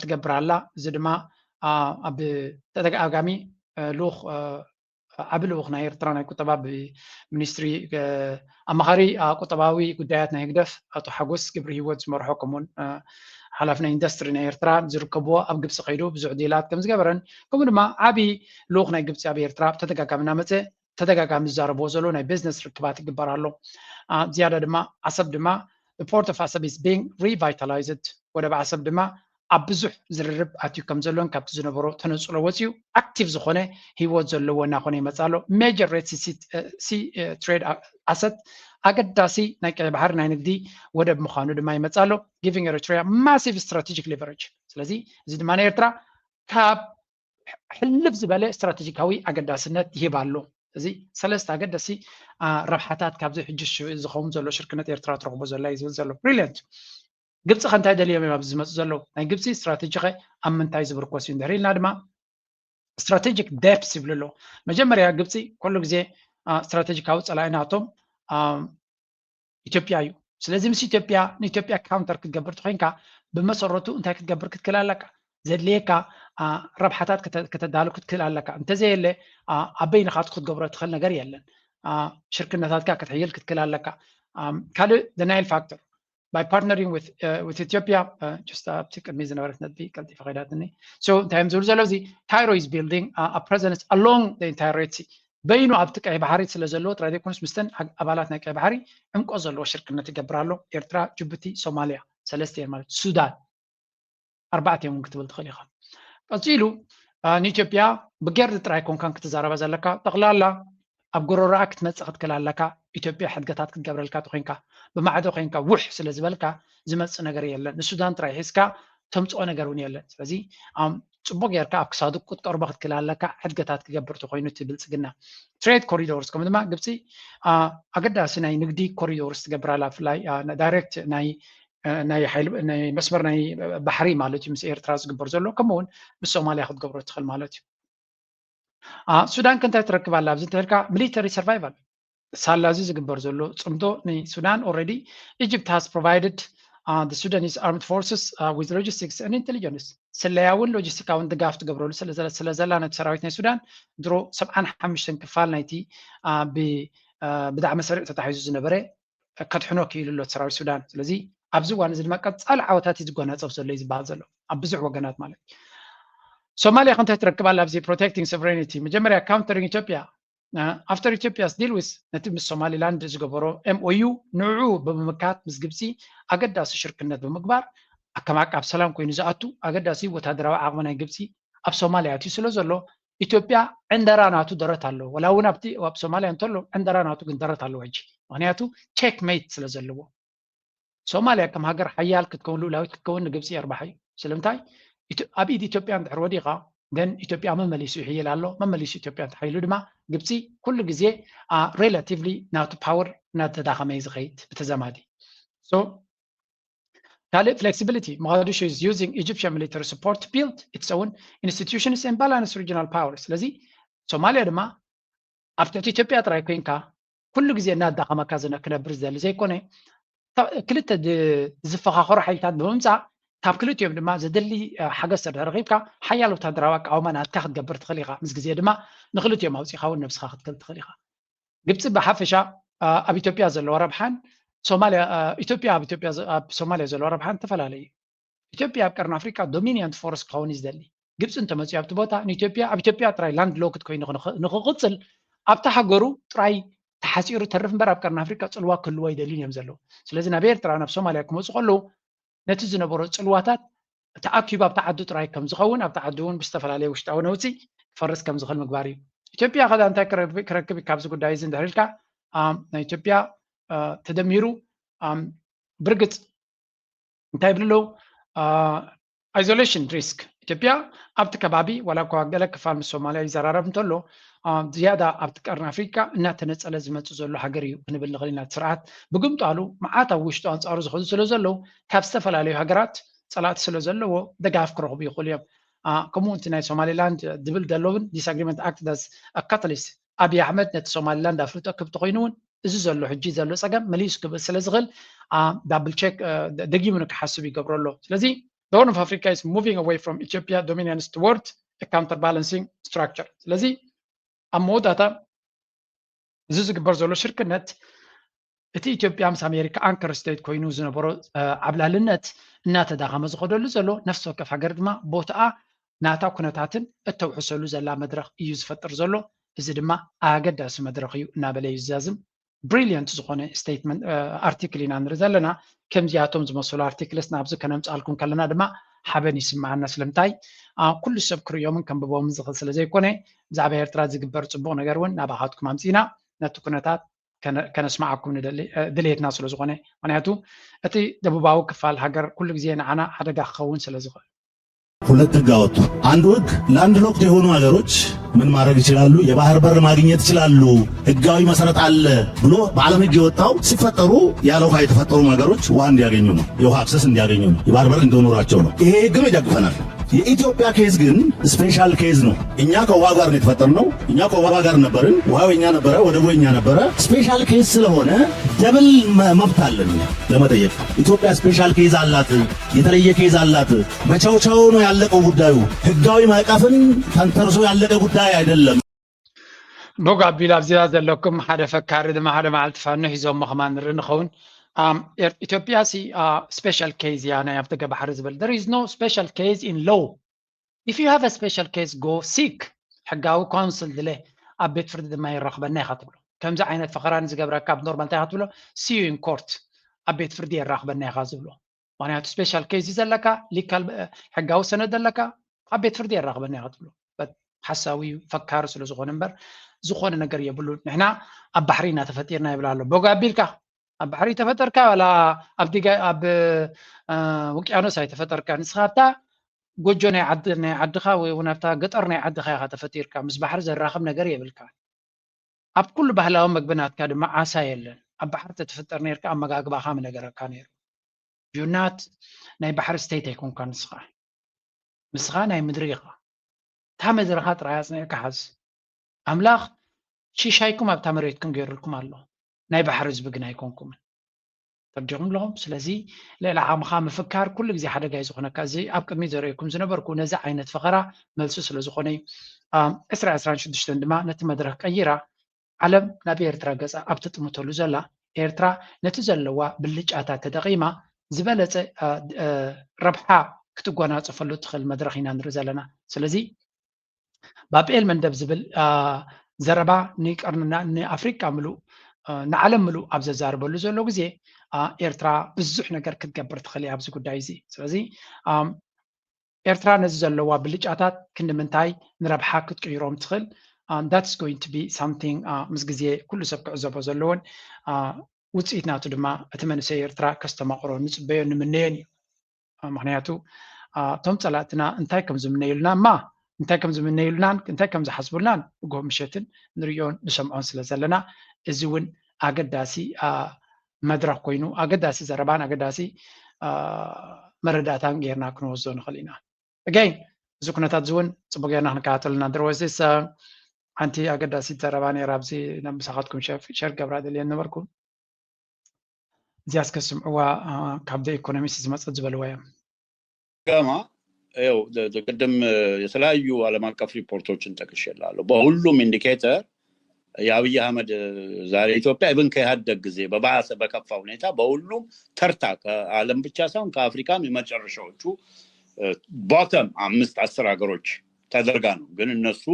ትገብር ኣላ። እዚ ድማ ኣብ ተደጋጋሚ ልኡኽ ዓቢ ልኡኽ ናይ ኤርትራ ናይ ቁጠባ ብሚኒስትሪ ኣማኻሪ ቁጠባዊ ጉዳያት ናይ ህግደፍ ኣቶ ሓጎስ ግብሪ ህይወት ዝመርሖ ከምኡውን ሓላፊ ናይ ኢንዱስትሪ ናይ ኤርትራ ዝርከብዎ ኣብ ግብፂ ከይዱ ብዙሕ ዲላት ከም ዝገበረን ከምኡ ድማ ዓቢ ልኡኽ ናይ ግብፂ ኣብ ኤርትራ ብተደጋጋሚ እናመፀ ተደጋጋሚ ዝዛረብዎ ዘሎ ናይ ቢዝነስ ርክባት ይግበር ኣሎ። ዝያዳ ድማ ዓሰብ ድማ port of Assab is being revitalized ወደብ ዓሰብ ድማ ኣብ ብዙሕ ዝርርብ ኣትዩ ከም ዘሎን ካብቲ ዝነበሮ ተነፅሎ ወፂኡ ኣክቲቭ ዝኾነ ህይወት ዘለዎ እናኾነ ይመፅእ ኣሎ። Major Red Sea trade asset ኣገዳሲ ናይ ቀይ ባሕሪ ናይ ንግዲ ወደብ ምዃኑ ድማ ይመፅእ ኣሎ። Giving Eritrea massive strategic leverage ስለዚ እዚ ድማ ንኤርትራ ካብ ሕልፍ ዝበለ ስትራቴጂካዊ ኣገዳስነት ይህብ ኣሎ። እዚ ሰለስተ ኣገደሲ ረብሓታት ካብዚ ሕጂ ዝኸውን ዘሎ ሽርክነት ኤርትራ ትረኽቦ ዘላ እዩ ዝብል ዘሎ ብሪልየንት። ግብፂ ከ እንታይ ደልዮም እዮም ኣብዚ ዝመፁ ዘለዉ? ናይ ግብፂ ስትራቴጂ ኸ ኣብ ምንታይ ዝምርኮስ እዩ? እንድሕር ኢልና ድማ ስትራቴጂክ ደፕስ ይብሉ ኣለዉ። መጀመርያ ግብፂ ኩሉ ግዜ ስትራቴጂካዊ ፀላኢ ናቶም ኢትዮጵያ እዩ። ስለዚ ምስ ኢትዮጵያ ንኢትዮጵያ ካውንተር ክትገብር ተኮይንካ ብመሰረቱ እንታይ ክትገብር ክትክእል ኣለካ? ዘድልየካ ረብሓታት ከተዳሉ ክትክእል ኣለካ። እንተዘየለ ኣብ በይንኻ ክትገብሮ ትኽእል ነገር የለን። ሽርክነታትካ ክትሕይል ክትክእል ኣለካ። ካልእ the Nile factor by partnering with Ethiopia just ኣብቲ ቅድሚ ዝነበረት ነጥቢ ቀልጢፈ ከይዳትኒ። So እንታይ እዮም ዝብሉ ዘለዉ? እዚ Cairo is building a presence along the entire Red Sea በይኑ ኣብቲ ቀይ ባሕሪ ስለ ዘለዎ ጥራይ ዘይኮነስ ምስተን ኣባላት ናይ ቀይ ባሕሪ ዕምቆ ዘለዎ ሽርክነት ይገብር ኣሎ። ኤርትራ፣ ጅቡቲ፣ ሶማልያ ሰለስተ እየን ማለት ሱዳን ኣርባዕተ እዮም ክትብል ትኽእል ኢኻ። ቀፂሉ ንኢትዮጵያ ብጌርድ ጥራይ ኮንካን ክትዛረባ ዘለካ ጠቕላላ ኣብ ጎረሮኣ ክትመፅእ ክትክእል ኣለካ። ኢትዮጵያ ሕድገታት ክትገብረልካ ተኮይንካ ብማዕዶ ኮይንካ ውሕ ስለ ዝበልካ ዝመፅእ ነገር የለን። ንሱዳን ጥራይ ሒዝካ ተምፅኦ ነገር እውን የለን። ስለዚ ፅቡቅ ጌርካ ኣብ ክሳዱ ክትቀርቦ ክትክእል ኣለካ። ሕድገታት ክገብር ተኮይኑ እቲ ብልፅግና ትሬድ ኮሪዶርስ ከም ድማ ግብፂ ኣገዳሲ ናይ ንግዲ ኮሪዶርስ ትገብር ኣላ። ብፍላይ ዳይሬክት ናይ ናይ ሓይሊ ናይ መስመር ናይ ባሕሪ ማለት እዩ ምስ ኤርትራ ዝግበር ዘሎ ከምኡ እውን ምስ ሶማልያ ክትገብሮ ትኽእል ማለት እዩ። ሱዳን ከ እንታይ ትረክብ ኣላ ኣብዚ እንተልካ ሚሊተሪ ሰርቫይቫል ሳላ እዚ ዝግበር ዘሎ ፅምዶ ንሱዳን already Egypt has provided the Sudanese armed forces with logistics and intelligence ስለያ እውን ሎጂስቲካውን ድጋፍ ትገብረሉ ስለዘላ ነቲ ሰራዊት ናይ ሱዳን ድሮ ሰብዓን ሓሙሽተን ክፋል ናይቲ ብዳዕመ ሰሪዕ ተታሒዙ ዝነበረ ከድሕኖ ክኢሉ ኣሎ ሰራዊት ሱዳን። ስለዚ ኣብዚ እዋን እዚ ድማ ቀፃሊ ዓወታት እዩ ዝጎናፀፍ ዘሎ እዩ ዝበሃል ዘሎ ኣብ ብዙሕ ወገናት ማለት እዩ። ሶማልያ ከ እንታይ ትረክብ ኣላ ኣብዚ protecting sovereignty መጀመርያ countering Ethiopia after Ethiopia's deal with ነቲ ምስ ሶማሊላንድ ዝገበሮ M O U ንዕኡ ብምምካት ምስ ግብፂ ኣገዳሲ ሽርክነት ብምግባር ኣከም ዓቃብ ሰላም ኮይኑ ዝኣቱ ኣገዳሲ ወታደራዊ ዓቕሚ ናይ ግብፂ ኣብ ሶማልያ ኣትዩ ስለ ዘሎ ኢትዮጵያ ዕንደራ ናቱ ደረት ኣለዎ። ወላ እውን ኣብቲ ኣብ ሶማልያ እንተሎ ዕንደራ ናቱ ግን ደረት ኣለዎ ሕጂ ምክንያቱ ቼክ ሜት ስለ ዘለዎ ሶማልያ ከም ሃገር ሓያል ክትከውን ልኡላዊት ክትከውን ንግብፂ የርባሓ እዩ። ስለምንታይ ኣብ ኢድ ኢትዮጵያ እንድሕር ወዲቓ then ኢትዮጵያ መመሊሱ ይሕይል ኣሎ። መመሊሱ ኢትዮጵያ እንተሓይሉ ድማ ግብፂ ኩሉ ግዜ relatively ናቱ power እናተዳኸመ እዩ ዝኸይድ ብተዛማዲ። So ካልእ flexibility Mogadishu is using Egyptian military support to build its own institutions and balance regional power። ስለዚ ሶማልያ ድማ ኣብ ትሕቲ ኢትዮጵያ ጥራይ ኮይንካ ኩሉ ግዜ እናዳኸመካ ክነብር ዝደሊ ዘይኮነ ክልተ ዝፈኻኸሩ ሓይልታት ብምምፃእ ካብ ክልቲኦም ድማ ዘደሊ ሓገዝ ተረኺብካ ሓያል ወታደራዊ ኣቃውማ ናትካ ክትገብር ትኽእል ኢኻ። ምስ ግዜ ድማ ንክልቲኦም ኣውፂኻ እውን ነብስኻ ክትክል ትኽእል ኢኻ። ግብፂ ብሓፈሻ ኣብ ኢትዮጵያ ዘለዋ ረብሓን ሶማልያ ኢትዮጵያ ኣብ ኢትዮጵያ ኣብ ሶማልያ ዘለዋ ረብሓን ተፈላለዩ። ኢትዮጵያ ኣብ ቀርኒ ኣፍሪካ dominant force ክኸውን እዩ ዝደሊ። ግብፂ እንተመፅኡ ኣብቲ ቦታ ንኢትዮጵያ ኣብ ኢትዮጵያ ጥራይ land locked ኮይኑ ንክቕፅል ኣብታ ሃገሩ ጥራይ ተሓፂሩ ተርፍ እምበር ኣብ ቀርኒ ኣፍሪካ ፅልዋ ክህልዎ ኣይደልዩን እዮም ዘለዉ። ስለዚ ናብ ኤርትራ ናብ ሶማልያ ክመፁ ከለዉ ነቲ ዝነበሮ ፅልዋታት ተኣኪቡ ኣብቲ ዓዱ ጥራይ ከም ዝኸውን ኣብቲ ዓዱ እውን ብዝተፈላለየ ውሽጣዊ ነውፂ ክፈርስ ከም ዝኽእል ምግባር እዩ። ኢትዮጵያ ከዳ እንታይ ክረክብ ካብዚ ጉዳይ እዚ እንድሕር ኢልካ ናይ ኢትዮጵያ ተደሚሩ ብርግፅ እንታይ ይብሉ ኣለዉ? Isolation risk ኢትዮጵያ ኣብቲ ከባቢ ዋላ እኳ ገለ ክፋል ምስ ሶማልያ ይዘራረብ እንተሎ ዝያዳ ኣብቲ ቀርኒ ኣፍሪካ እናተነፀለ ዝመፅእ ዘሎ ሃገር እዩ ክንብል ንኽእል ኢና። ስርዓት ብግምጣሉ መዓት ኣብ ውሽጡ ኣንፃሩ ዝኸዱ ስለ ዘለዉ ካብ ዝተፈላለዩ ሃገራት ፀላእቲ ስለ ዘለዎ ደጋፍ ክረኽቡ ይኽእሉ እዮም። ከምኡ እቲ ናይ ሶማሊላንድ ድብል ደሎብን disagreement acted as catalyst ኣብይ ኣሕመድ ነቲ ሶማሊላንድ ኣፍልጦ ክብ ተኮይኑ እውን እዚ ዘሎ ሕጂ ዘሎ ፀገም መሊሱ ክብል ስለ ዝኽእል double check ደጊሙ ንክሓስብ ይገብሮ ኣሎ። ስለዚ the Horn of Africa is moving away from Ethiopia dominance toward a counterbalancing structure። ስለዚ ኣብ መወዳእታ እዚ ዝግበር ዘሎ ሽርክነት እቲ ኢትዮጵያ ምስ ኣሜሪካ anchor state ኮይኑ ዝነበሮ ዓብላልነት እናተዳኸመ ዝኸደሉ ዘሎ ነፍሲ ወከፍ ሃገር ድማ ቦታኣ ናታ ኩነታትን እተውሕሰሉ ዘላ መድረኽ እዩ ዝፈጥር ዘሎ። እዚ ድማ ኣገዳሲ መድረኽ እዩ እናበለ እዩ ዝዛዝም። Brilliant ዝኾነ statement article ኢና ንርኢ ዘለና። ከምዚኣቶም ዝመሰሉ articles ናብዚ ከነምፅኣልኩም ከለና ድማ ሓበን ይስምዓና። ስለምንታይ ኩሉ ሰብ ክርእዮምን ከንብቦምን ዝኽእል ስለ ዘይኮነ ብዛዕባ ኤርትራ ዝግበር ፅቡቕ ነገር እውን ናባኻትኩም ኣምፂእና ነቲ ኩነታት ከነስማዓኩም ንደሊ ድሌትና ስለ ዝኾነ ምክንያቱ እቲ ደቡባዊ ክፋል ሃገር ኩሉ ግዜ ንዓና ሓደጋ ክኸውን ስለ ዝኽእል ሁለት ህግ አወጡ። አንዱ ህግ land locked የሆኑ ሀገሮች ምን ማድረግ ይችላሉ? የባህር በር ማግኘት ይችላሉ። ህጋዊ መሰረት አለ ብሎ በዓለም ህግ የወጣው ሲፈጠሩ ያለ ውሃ የተፈጠሩ ሀገሮች ውሃ እንዲያገኙ ነው። የውሃ access እንዲያገኙ ነው። የባህር በር እንዲኖራቸው ነው። ይሄ ህግም ይደግፈናል። የኢትዮጵያ case ግን special case ነው። እኛ ከውሃ ጋር ነው የተፈጠርነው። እኛ ከውሃ ጋር ነበርን። ውሃው የኛ ነበረ፣ ወደቡ የኛ ነበረ። Special case ስለሆነ double መብት አለን እኛ ለመጠየቅ። ኢትዮጵያ special case አላት፣ የተለየ case አላት። በቻውቻው ነው ያለቀው ጉዳዩ። ህጋዊ ማዕቀፍን ተንተርሶ ያለቀ ጉዳይ አይደለም። ቦግ ኣቢል ኣብዚኣ ዘለኩም ሓደ ፈካሪ ድማ ሓደ መዓልቲ ፋኖ ሒዞሞ ከማን ንርኢ ንኸውን። ኢትዮጵያ ሲ special case እያ ናይ ኣፍደገ ባሕሪ ዝብል there is no special case in law. If you have a special case go seek ሕጋዊ counsel ድለ ኣብ ቤት ፍርዲ ድማ የራኽበና ኢኻ ትብሎ። ከምዚ ዓይነት ፈኸራን ዝገብረካ ኣብ ኖርማል እንታይ ኢኻ ትብሎ? See you in court ኣብ ቤት ፍርዲ የራኽበና ኢኻ ዝብሎ። ምክንያቱ special case እዩ ዘለካ፣ legal ሕጋዊ ሰነድ ኣለካ ኣብ ቤት ፍርዲ የራኽበና ኢኻ ትብሎ። ሓሳዊ እዩ ፈካሪ ስለ ዝኾነ እምበር ዝኾነ ነገር የብሉን። ንሕና ኣብ ባሕሪ ኢና ተፈጢርና ይብል ኣሎ። ቦግ ኣቢልካ ኣብ ባሕሪ ተፈጠርካ ዋላ ኣብ ውቅያኖስ ኣይተፈጠርካ። ንስኻ ኣብታ ጎጆ ናይ ዓዲ ናይ ዓድኻ ወይ እውን ኣብታ ገጠር ናይ ዓድኻ ኢኻ ተፈጢርካ። ምስ ባሕሪ ዘራኽብ ነገር የብልካ። ኣብ ኩሉ ባህላዊ መግቢ ናትካ ድማ ዓሳ የለን። ኣብ ባሕሪ ተትፍጠር ነርካ ኣመጋግባኻ ምነገረካ ነይሩ። you're not ናይ ባሕሪ state ኣይኮንካ ንስኻ። ንስኻ ናይ ምድሪ ኢኻ። እታ ምድርኻ ጥራይ ኣጽኒዕካ ሓዝ። ኣምላኽ ሽሻይኩም ኣብታ መሬትኩም ገይሩልኩም ኣሎ። ናይ ባሕሪ ህዝቢ ግን ኣይኮንኩምን። ተርዲኹም ኣለኹም። ስለዚ ልዕሊ ዓቕምኻ ምፍካር ኩሉ ግዜ ሓደጋ እዩ ዝኾነካ። እዚ ኣብ ቅድሚት ዘርእየኩም ዝነበርኩ ነዚ ዓይነት ፈኸራ መልሱ ስለ ዝኾነ እዩ። ኣም፣ ዕስራ ዕስራን ሽዱሽተን ድማ ነቲ መድረኽ ቀይራ ዓለም ናብ ኤርትራ ገጻ ኣብ ትጥምተሉ ዘላ፣ ኤርትራ ነቲ ዘለዋ ብልጫታት ተጠቒማ ዝበለጸ፣ አ፣ አ፣ ረብሓ ክትጓናጸፈሉ ትኽእል መድረኽ ኢና ንርኢ ዘለና። ስለዚ ባብ ኤል መንደብ ዝብል፣ አ፣ ዘረባ ንቀርንና፣ ንኣፍሪቃ ምሉእ፣ አ፣ ንዓለም ምሉእ ኣብ ዘዛርበሉ ዘሎ ግዜ፣ አ፣ ኤርትራ ብዙሕ ነገር ክትገብር ትኽእል እያ ኣብዚ ጉዳይ እዚ። ስለዚ፣ ኣም፣ ኤርትራ ነዚ ዘለዋ ብልጫታት ክንዲ ምንታይ ንረብሓ ክትቅይሮም ትኽእል? Um, that's going to be something, uh, ምስ ግዜ ኩሉ ሰብ ክዕዘቦ ዘለዎን፣ uh፣ ውፅኢት ናቱ ድማ እቲ መንእሰይ ኤርትራ ከስተማቕሮ ንፅበዮን ንምነዮን እዩ። Uh፣ ምኽንያቱ፣ uh፣ እቶም ፀላእትና እንታይ ከም ዝምነዩልና እማ እንታይ ከም ዝምነዩልናን እንታይ ከም ዝሓስቡልናን ንግሆ ምሸትን ንርእዮን ንሰምዖን ስለ ዘለና፣ እዚ እውን ኣገዳሲ፣ uh፣ መድረኽ ኮይኑ ኣገዳሲ ዘረባን ኣገዳሲ፣ uh፣ መረዳእታን ጌርና ክንወስዶ ንኽእል ኢና። Again፣ እዚ ኩነታት እዚ እውን ፅቡቅ ጌርና ክንከታተል ኢና። There was this, uh፣ ሓንቲ ኣገዳሲት ዘረባ ነይራ ኣብዚ ናብ ምሳኻትኩም ሸር ገብራ ደልየ ነበርኩ። እዚኣ እስከ ስምዕዋ፣ uh፣ ካብ The Economist ዝመፀት ዝበልዋ እዮም። ገማ ይኸው ቅድም የተለያዩ ዓለም አቀፍ ሪፖርቶችን ጠቅሼልሃለሁ። በሁሉም ኢንዲኬተር የአብይ አህመድ ዛሬ ኢትዮጵያ ኢቭን ከኢህአደግ ጊዜ በባሰ በከፋ ሁኔታ በሁሉም ተርታ ከዓለም ብቻ ሳይሆን ከአፍሪካም የመጨረሻዎቹ ቦተም አምስት አስር ሀገሮች ተደርጋ ነው። ግን እነሱ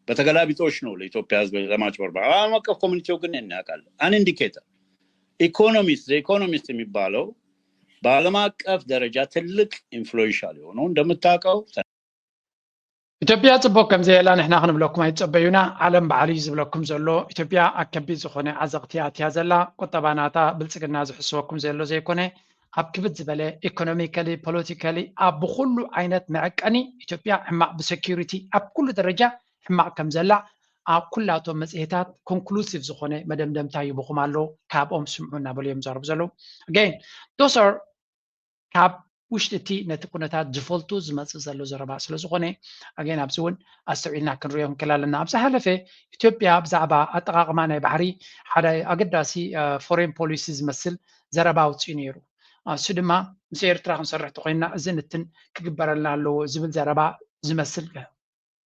በተገላቢጦሽ ነው ለኢትዮጵያ ህዝብ ለማጭበርበር። ዓለም አቀፍ ኮሚኒቲው ግን ይሄን ያውቃል። አን ኢንዲኬተር ኢኮኖሚስት ዘ ኢኮኖሚስት የሚባለው በዓለም አቀፍ ደረጃ ትልቅ ኢንፍሉዌንሻል የሆነው እንደምታውቀው ኢትዮጵያ ጽቡቅ ከም ዘየላ ንሕና ክንብለኩም ኣይትጸበዩና። ዓለም ባዕሉ እዩ ዝብለኩም ዘሎ። ኢትዮጵያ ኣብ ከቢድ ዝኾነ ዓዘቕቲ ኣትያ ዘላ። ቁጠባ ናታ ብልጽግና ዝሕስወኩም ዘሎ ዘይኮነ ኣብ ክብድ ዝበለ ኢኮኖሚካሊ፣ ፖለቲካሊ ኣብ ብኹሉ ዓይነት መዐቀኒ ኢትዮጵያ ሕማቕ ብሴኪሪቲ ኣብ ኩሉ ደረጃ ሕማቕ ከም ዘላ ኣብ ኩላቶም መጽሔታት ኮንክሉሲቭ ዝኾነ መደምደምታ ይብኹም ኣሎ። ካብኦም ስምዑ እናበሉ እዮም ዘረቡ ዘለዉ። Again, those are ካብ ውሽጢ እቲ ነቲ ኩነታት ዝፈልጡ ዝመጽእ ዘሎ ዘረባ ስለ ዝኾነ ኣገን ኣብዚ እውን ኣስተውዒልና ክንሪኦ ንክእል ኣለና። ኣብ ዝሓለፈ ኢትዮጵያ ብዛዕባ ኣጠቓቕማ ናይ ባሕሪ ሓደ ኣገዳሲ ፎሬን ፖሊሲ ዝመስል ዘረባ ኣውፅኡ ነይሩ። እሱ ድማ ምስ ኤርትራ ክንሰርሕ ተኮይንና እዚ ንትን ክግበረልና ኣለዎ ዝብል ዘረባ ዝመስል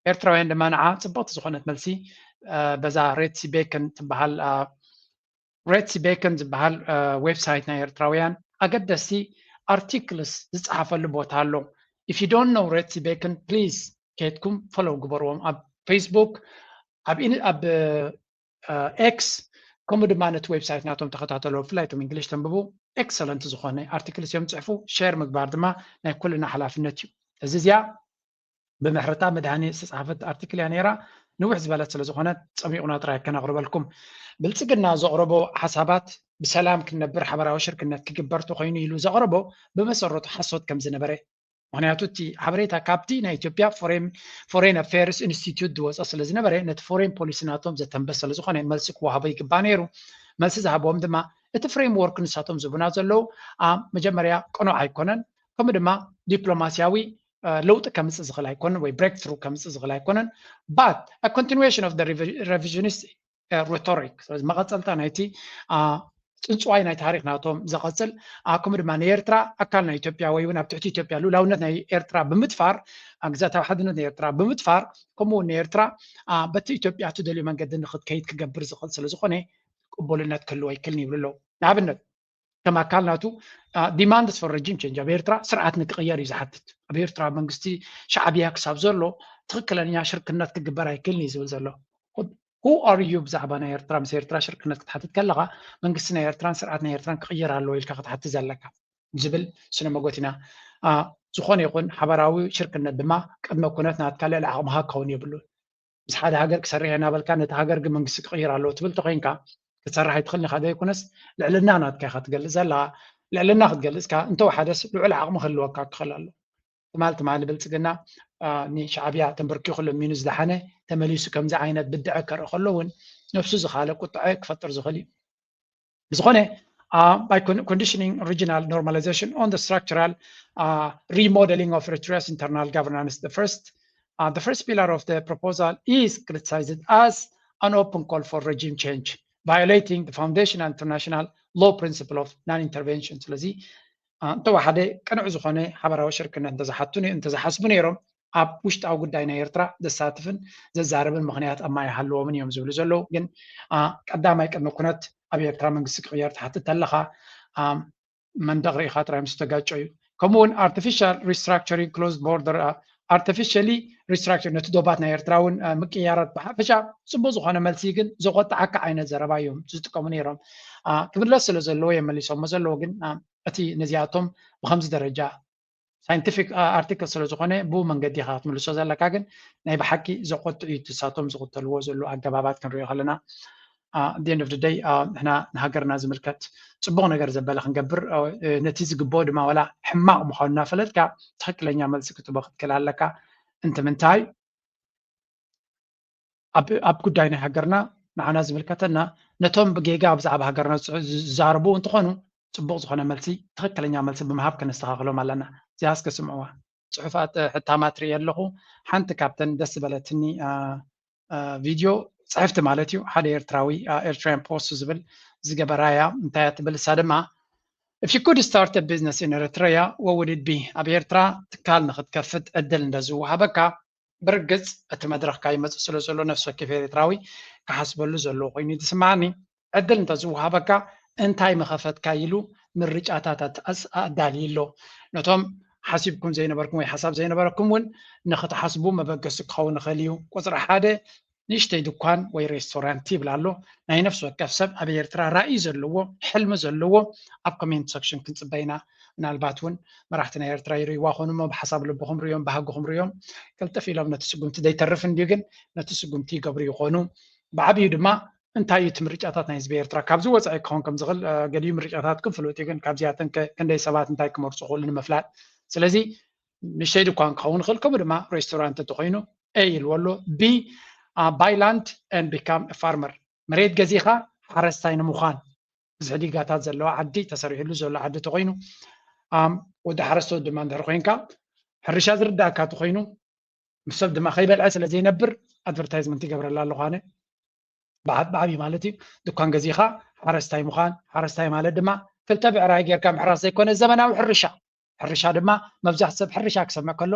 ኤርትራውያን ድማ ንዓ ጽብቕቲ ዝኾነት መልሲ በዛ ሬትሲ ቤከን ትበሃል ሬትሲ ቤከን ዝበሃል ዌብሳይት ናይ ኤርትራውያን ኣገደስቲ ኣርቲክልስ ዝጸሓፈሉ ቦታ ኣሎ። If you don't know ሬትሲ ቤከን please ከይድኩም ፎሎው ግበርዎም ኣብ ፌስቡክ ኣብ ኤክስ ከምኡ ድማ ነቲ ዌብሳይት ናቶም ተኸታተሎ ብፍላይ ቶም እንግሊሽ ተንብቡ ኤክሰለንት ዝኾነ ኣርቲክልስ እዮም ጽሕፉ። ሼር ምግባር ድማ ናይ ኩልና ሓላፍነት እዩ። እዚ እዚኣ ብምሕረታ መድሃኔ ዝተጻሕፈት ኣርቲክል እያ ነይራ። ንውሕ ዝበለት ስለ ዝኾነት ጸሚቑና ጥራይ ከነቕርበልኩም። ብልጽግና ዘቕረቦ ሓሳባት ብሰላም ክንነብር ሓበራዊ ሽርክነት ክግበር ተኾይኑ ኢሉ ዘቕረቦ ብመሰረቱ ሓሶት ከም ዝነበረ ምክንያቱ እቲ ሓበሬታ ካብቲ ናይ ኢትዮጵያ ፎሬን ኣፌርስ ኢንስቲትዩት ዝወፀ ስለ ዝነበረ ነቲ ፎሬን ፖሊሲ ናቶም ዘተንበ ስለ ዝኾነ መልሲ ክወሃቦ ይግባእ ነይሩ። መልሲ ዝሃብዎም ድማ እቲ ፍሬምወርክ ንሳቶም ዝቡና ዘለዉ መጀመርያ ቅኑዕ ኣይኮነን። ከምኡ ድማ ዲፕሎማስያዊ ለውጢ ከምፅእ ዝኽእል ኣይኮነን ወይ ብሬክ ትሩ ከምፅእ ዝኽእል ኣይኮነን። But continuation of the revisionist rhetoric መቐፀልታ ናይቲ ፅንፅዋይ ናይ ታሪክ ናቶም ዘቐፅል ከምኡ ድማ ንኤርትራ ኣካል ናይ ኢትዮጵያ ወይ እውን ኣብ ትሕቲ ኢትዮጵያ ልኡላውነት ናይ ኤርትራ ብምድፋር ግዛታዊ ሓድነት ናይ ኤርትራ ብምድፋር ከምኡ እውን ንኤርትራ በቲ ኢትዮጵያ ትደልዩ መንገዲ ንክትከይድ ክገብር ዝኽእል ስለ ዝኾነ ቅቡልነት ክህልዎ ኣይክልን ይብሉ ኣለዉ። ንኣብነት ከም ኣካል ናቱ demands for regime change ኣብ ኤርትራ ስርዓት ንክቕየር እዩ ዝሓትት። ኣብ ኤርትራ መንግስቲ ሻዕብያ ክሳብ ዘሎ ትኽክለኛ ሽርክነት ክግበር ኣይክልን እዩ ዝብል ዘሎ። Who are you ብዛዕባ ናይ ኤርትራ ምስ ኤርትራ ሽርክነት ክትሓትት ከለኻ መንግስቲ ናይ ኤርትራን ስርዓት ናይ ኤርትራን ክቕየር ኣለዎ ኢልካ ክትሓትት ዘለካ ዝብል ስነ መጎት ኢና። ዝኾነ ይኹን ሓበራዊ ሽርክነት ድማ ቅድመ ኩነት ናትካ ልዕሊ ዓቕምኻ ክኸውን የብሉን። ምስ ሓደ ሃገር ክሰርሕ እየ እናበልካ ነቲ ሃገር ግን መንግስቲ ክቕይር ኣለዎ ትብል ተኮይንካ ክትሰርሕ ኣይትኽእልን ኢኻ ዘይኮነስ ልዕልና ናትካ ኢኻ ትገልጽ ዘለኻ። ልዕልና ክትገልጽ ከኣ እንተወሓደስ ልዑል ዓቕሚ ክህልወካ ክኽእል ኣሎ። ትማል ትማሊ ብልጽግና ንሻዕብያ ተንበርኪኹ ለሚኑ ዝደሓነ ተመሊሱ ከምዚ ዓይነት ብድዐ ከርኢ ከሎ እውን ነብሱ ዝኻለ ቁጥዐ ክፈጥር ዝኽእል እዩ። ብዝኾነ uh, by con- conditioning regional normalization on the structural uh, remodeling of Eritrea's internal governance. The first, uh, the first pillar of the proposal is criticized as an open call for regime change, violating the foundational international law principle of non-intervention. ስለዚ እንተወሓደ ቅኑዕ ዝኾነ ሓበራዊ ሽርክነት እንተዝሓቱ እንተዝሓስቡ ነይሮም ኣብ ውሽጣዊ ጉዳይ ናይ ኤርትራ ዘሳትፍን ዘዛርብን ምኽንያት ኣብ ማይ ሃለዎምን እዮም ዝብሉ ዘለዉ። ግን ቀዳማይ ቅድሚ ኩነት ኣብ ኤርትራ መንግስቲ ክቕየር ትሓትት ኣለኻ መንደቕ ርኢኻ ጥራይ ምስ ተጋጨ እዩ። ከምኡ እውን artificial restructuring closed border artificially restructure ነቲ ዶባት ናይ ኤርትራ እውን ምቅያራት ብሓፈሻ ጽቡቅ ዝኾነ መልሲ ግን ዘቆጣዓካ ዓይነት ዘረባ እዮም ዝጥቀሙ ነይሮም። ክምለስ ስለ ዘለዎ እዮም መሊሶሞ ዘለዉ። ግን እቲ ነዚኣቶም ብከምዚ ደረጃ scientific article ስለ ዝኾነ ብኡ መንገዲ ኢኻ ክትምልሶ ዘለካ። ግን ናይ ብሓቂ ዘቆጥዕ እዩ ትሳቶም ዝቁተልዎ ዘለዉ ኣገባባት ክንሪኦ ከለና at the end of the day ንሕና ንሃገርና ዝምልከት ጽቡቕ ነገር ዘበለ ክንገብር ነቲ ዝግብኦ ድማ ዋላ ሕማቕ ምዃኑ እናፈለጥካ ትኽክለኛ መልሲ ክትቦ ክትክል ኣለካ። እንት ምንታይ ኣብ ጉዳይ ናይ ሃገርና ንዓና ዝምልከተና ነቶም ብጌጋ ብዛዕባ ሃገርና ዝዛረቡ እንትኾኑ ጽቡቕ ዝኾነ መልሲ ትኽክለኛ መልሲ ብምሃብ ከነስተኻኽሎም ኣለና። እዚኣ እስከ ስምዕዋ። ጽሑፋት ሕታማት ርእየ ኣለኹ። ሓንቲ ካብተን ደስ ዝበለትኒ ቪድዮ ጽሕፍቲ ማለት እዩ ሓደ ኤርትራዊ ኤርትራያን ፖስት ዝብል ዝገበራያ እንታይ ትብል እሳ ድማ if you could start a business in Eritrea what would it be? ኣብ ኤርትራ ትካል ንክትከፍት ዕድል እንደዝወሃበካ ብርግጽ እቲ መድረኽካ ይመጽእ ስለ ዘሎ ነፍሲ ወከፍ ኤርትራዊ ክሓስበሉ ዘለዎ ኮይኑ እዩ ዝስምዓኒ። ዕድል እንተዝወሃበካ እንታይ ምኸፈትካ ኢሉ ምርጫታት ኣዳልዩ ኣሎ። ነቶም ሓሲብኩም ዘይነበርኩም ወይ ሓሳብ ዘይነበረኩም እውን ንክትሓስቡ መበገሲ ክኸውን ይኽእል እዩ። ቁፅሪ ሓደ ንእሽተይ ድኳን ወይ ሬስቶራንት ይብል ኣሎ። ናይ ነፍሲ ወከፍ ሰብ ኣብ ኤርትራ ራእይ ዘለዎ ሕልሚ ዘለዎ ኣብ ኮሜንት ሰክሽን ክንፅበ ኢና። ምናልባት እውን መራሕቲ ናይ ኤርትራ ይርእይዋ ኾኑ እሞ ብሓሳብ ልብኹም ርእዮም ባህግኹም ርእዮም ቅልጥፍ ኢሎም ነቲ ስጉምቲ ዘይተርፍ እንድዩ ግን ነቲ ስጉምቲ ይገብሩ ይኾኑ። ብዓብዩ ድማ እንታይ እዩ እቲ ምርጫታት ናይ ህዝቢ ኤርትራ ካብዚ ወፃኢ ክኸውን ከም ዝኽእል ገሊኡ ምርጫታትኩም ፍሉጥ እዩ ግን ካብዚኣተን ክንደይ ሰባት እንታይ ክመርፁ ክኽእሉ ንምፍላጥ ስለዚ ንእሽተይ ድኳን ክኸውን ይኽእል ከምኡ ድማ ሬስቶራንት እንተኮይኑ ኤ ኢልዎ ኣሎ ቢ buy land and become farmer መሬት ገዚኻ ሓረስታይ ንምዃን ብዙሕ ዲጋታት ዘለዎ ዓዲ ተሰሪሕሉ ዘሎ ዓዲ ተኮይኑ ወዲ ሓረስቶት ድማ እንድሕር ኮይንካ ሕርሻ ዝርዳእካ ተኮይኑ ምስ ሰብ ድማ ከይበልዐ ስለ ዘይነብር ኣድቨርታይዝመንት ይገብረላ ኣለኹ ኣነ ብዓብዩ ማለት እዩ ድኳን ገዚኻ ሓረስታይ ምዃን ሓረስታይ ማለት ድማ ክልተ ብዕራይ ጌርካ ምሕራስ ዘይኮነ ዘመናዊ ሕርሻ ሕርሻ ድማ መብዛሕቲ ሰብ ሕርሻ ክሰምዕ ከሎ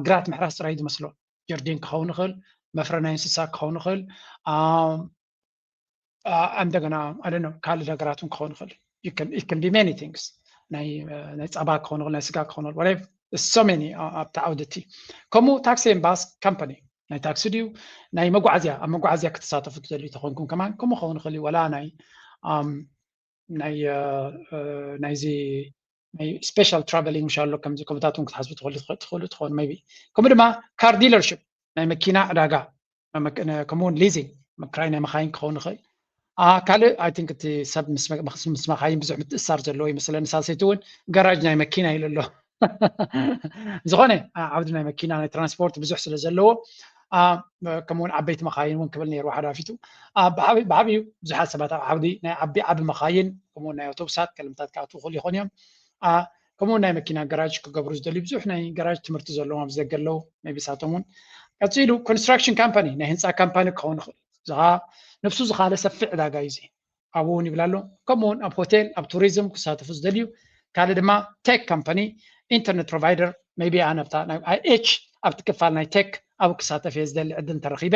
ግራት ምሕራስ ጥራይ ዝመስሎ ጀርዲን ክኸውን ይኽእል መፍረ ናይ እንስሳ ክኸውን ይኽእል እንደገና ኣደነ ካልእ ነገራት እውን ክኸውን ይኽእል it can be many things ናይ ፃባ ክኸውን ይኽእል ናይ ስጋ ክኸውን ይኽእል so many ኣብቲ ዓውዲ እቲ ከምኡ ታክሲ ኤምባስ ካምፓኒ ናይ ታክሲ ድዩ ናይ መጓዓዝያ ኣብ መጓዓዝያ ክትሳተፉ ትደልዩ ተኾንኩም ከማን ከምኡ ክኸውን ይኽእል እዩ ወላ ናይ ናይ ናይዚ ናይ special travelling ምሽ ኣሎ ከምዚ ከምታት እውን ክትሓስቡ ትኽእሉ ትኽእሉ ትኾኑ maybe ከምኡ ድማ car dealership ናይ መኪና ዕዳጋ ከምኡውን leasing ምክራይ ናይ መኻይን ክኸውን ይኽእል ካልእ I think እቲ ሰብ ምስ መኻይን ብዙሕ ምትእሳር ዘለዎ ይመስለኒ ሳልሰይቲ እውን ገራጅ ናይ መኪና ኢሉ ኣሎ ዝኾነ ዓውዲ ናይ መኪና ናይ ትራንስፖርት ብዙሕ ስለ ዘለዎ ከምኡውን ዓበይቲ መኻይን እውን ክብል ነይሩ ሓደ ኣፊቱ ብዓብዩ ብዙሓት ሰባት ኣብ ዓውዲ ናይ ዓቢ ዓቢ መኻይን ከምኡውን ናይ ኣውቶቡሳት ከልምታት ክኣትዉ ክኽእሉ ይኾኑ እዮም ከምኡ ናይ መኪና ገራጅ ክገብሩ ዝደልዩ ብዙሕ ናይ ገራጅ ትምህርቲ ዘለዎም ኣብዚ ደገ ኣለዉ maybe ሳቶም እውን ቀፂሉ construction company ናይ ህንፃ ካምፓኒ ክኸውን ይኽእል እዚ ከዓ ነብሱ ዝካለ ሰፊሕ ዕዳጋ እዩ እዚ ኣብኡ እውን ይብል ኣሎ ከምኡ እውን ኣብ ሆቴል ኣብ ቱሪዝም ክሳተፉ ዝደልዩ ካልእ ድማ tech company internet provider maybe ኣነ ኣብታ ናይ I H ኣብቲ ክፋል ናይ tech ኣብኡ ክሳተፍ እየ ዝደሊ ዕድል እንተረኺበ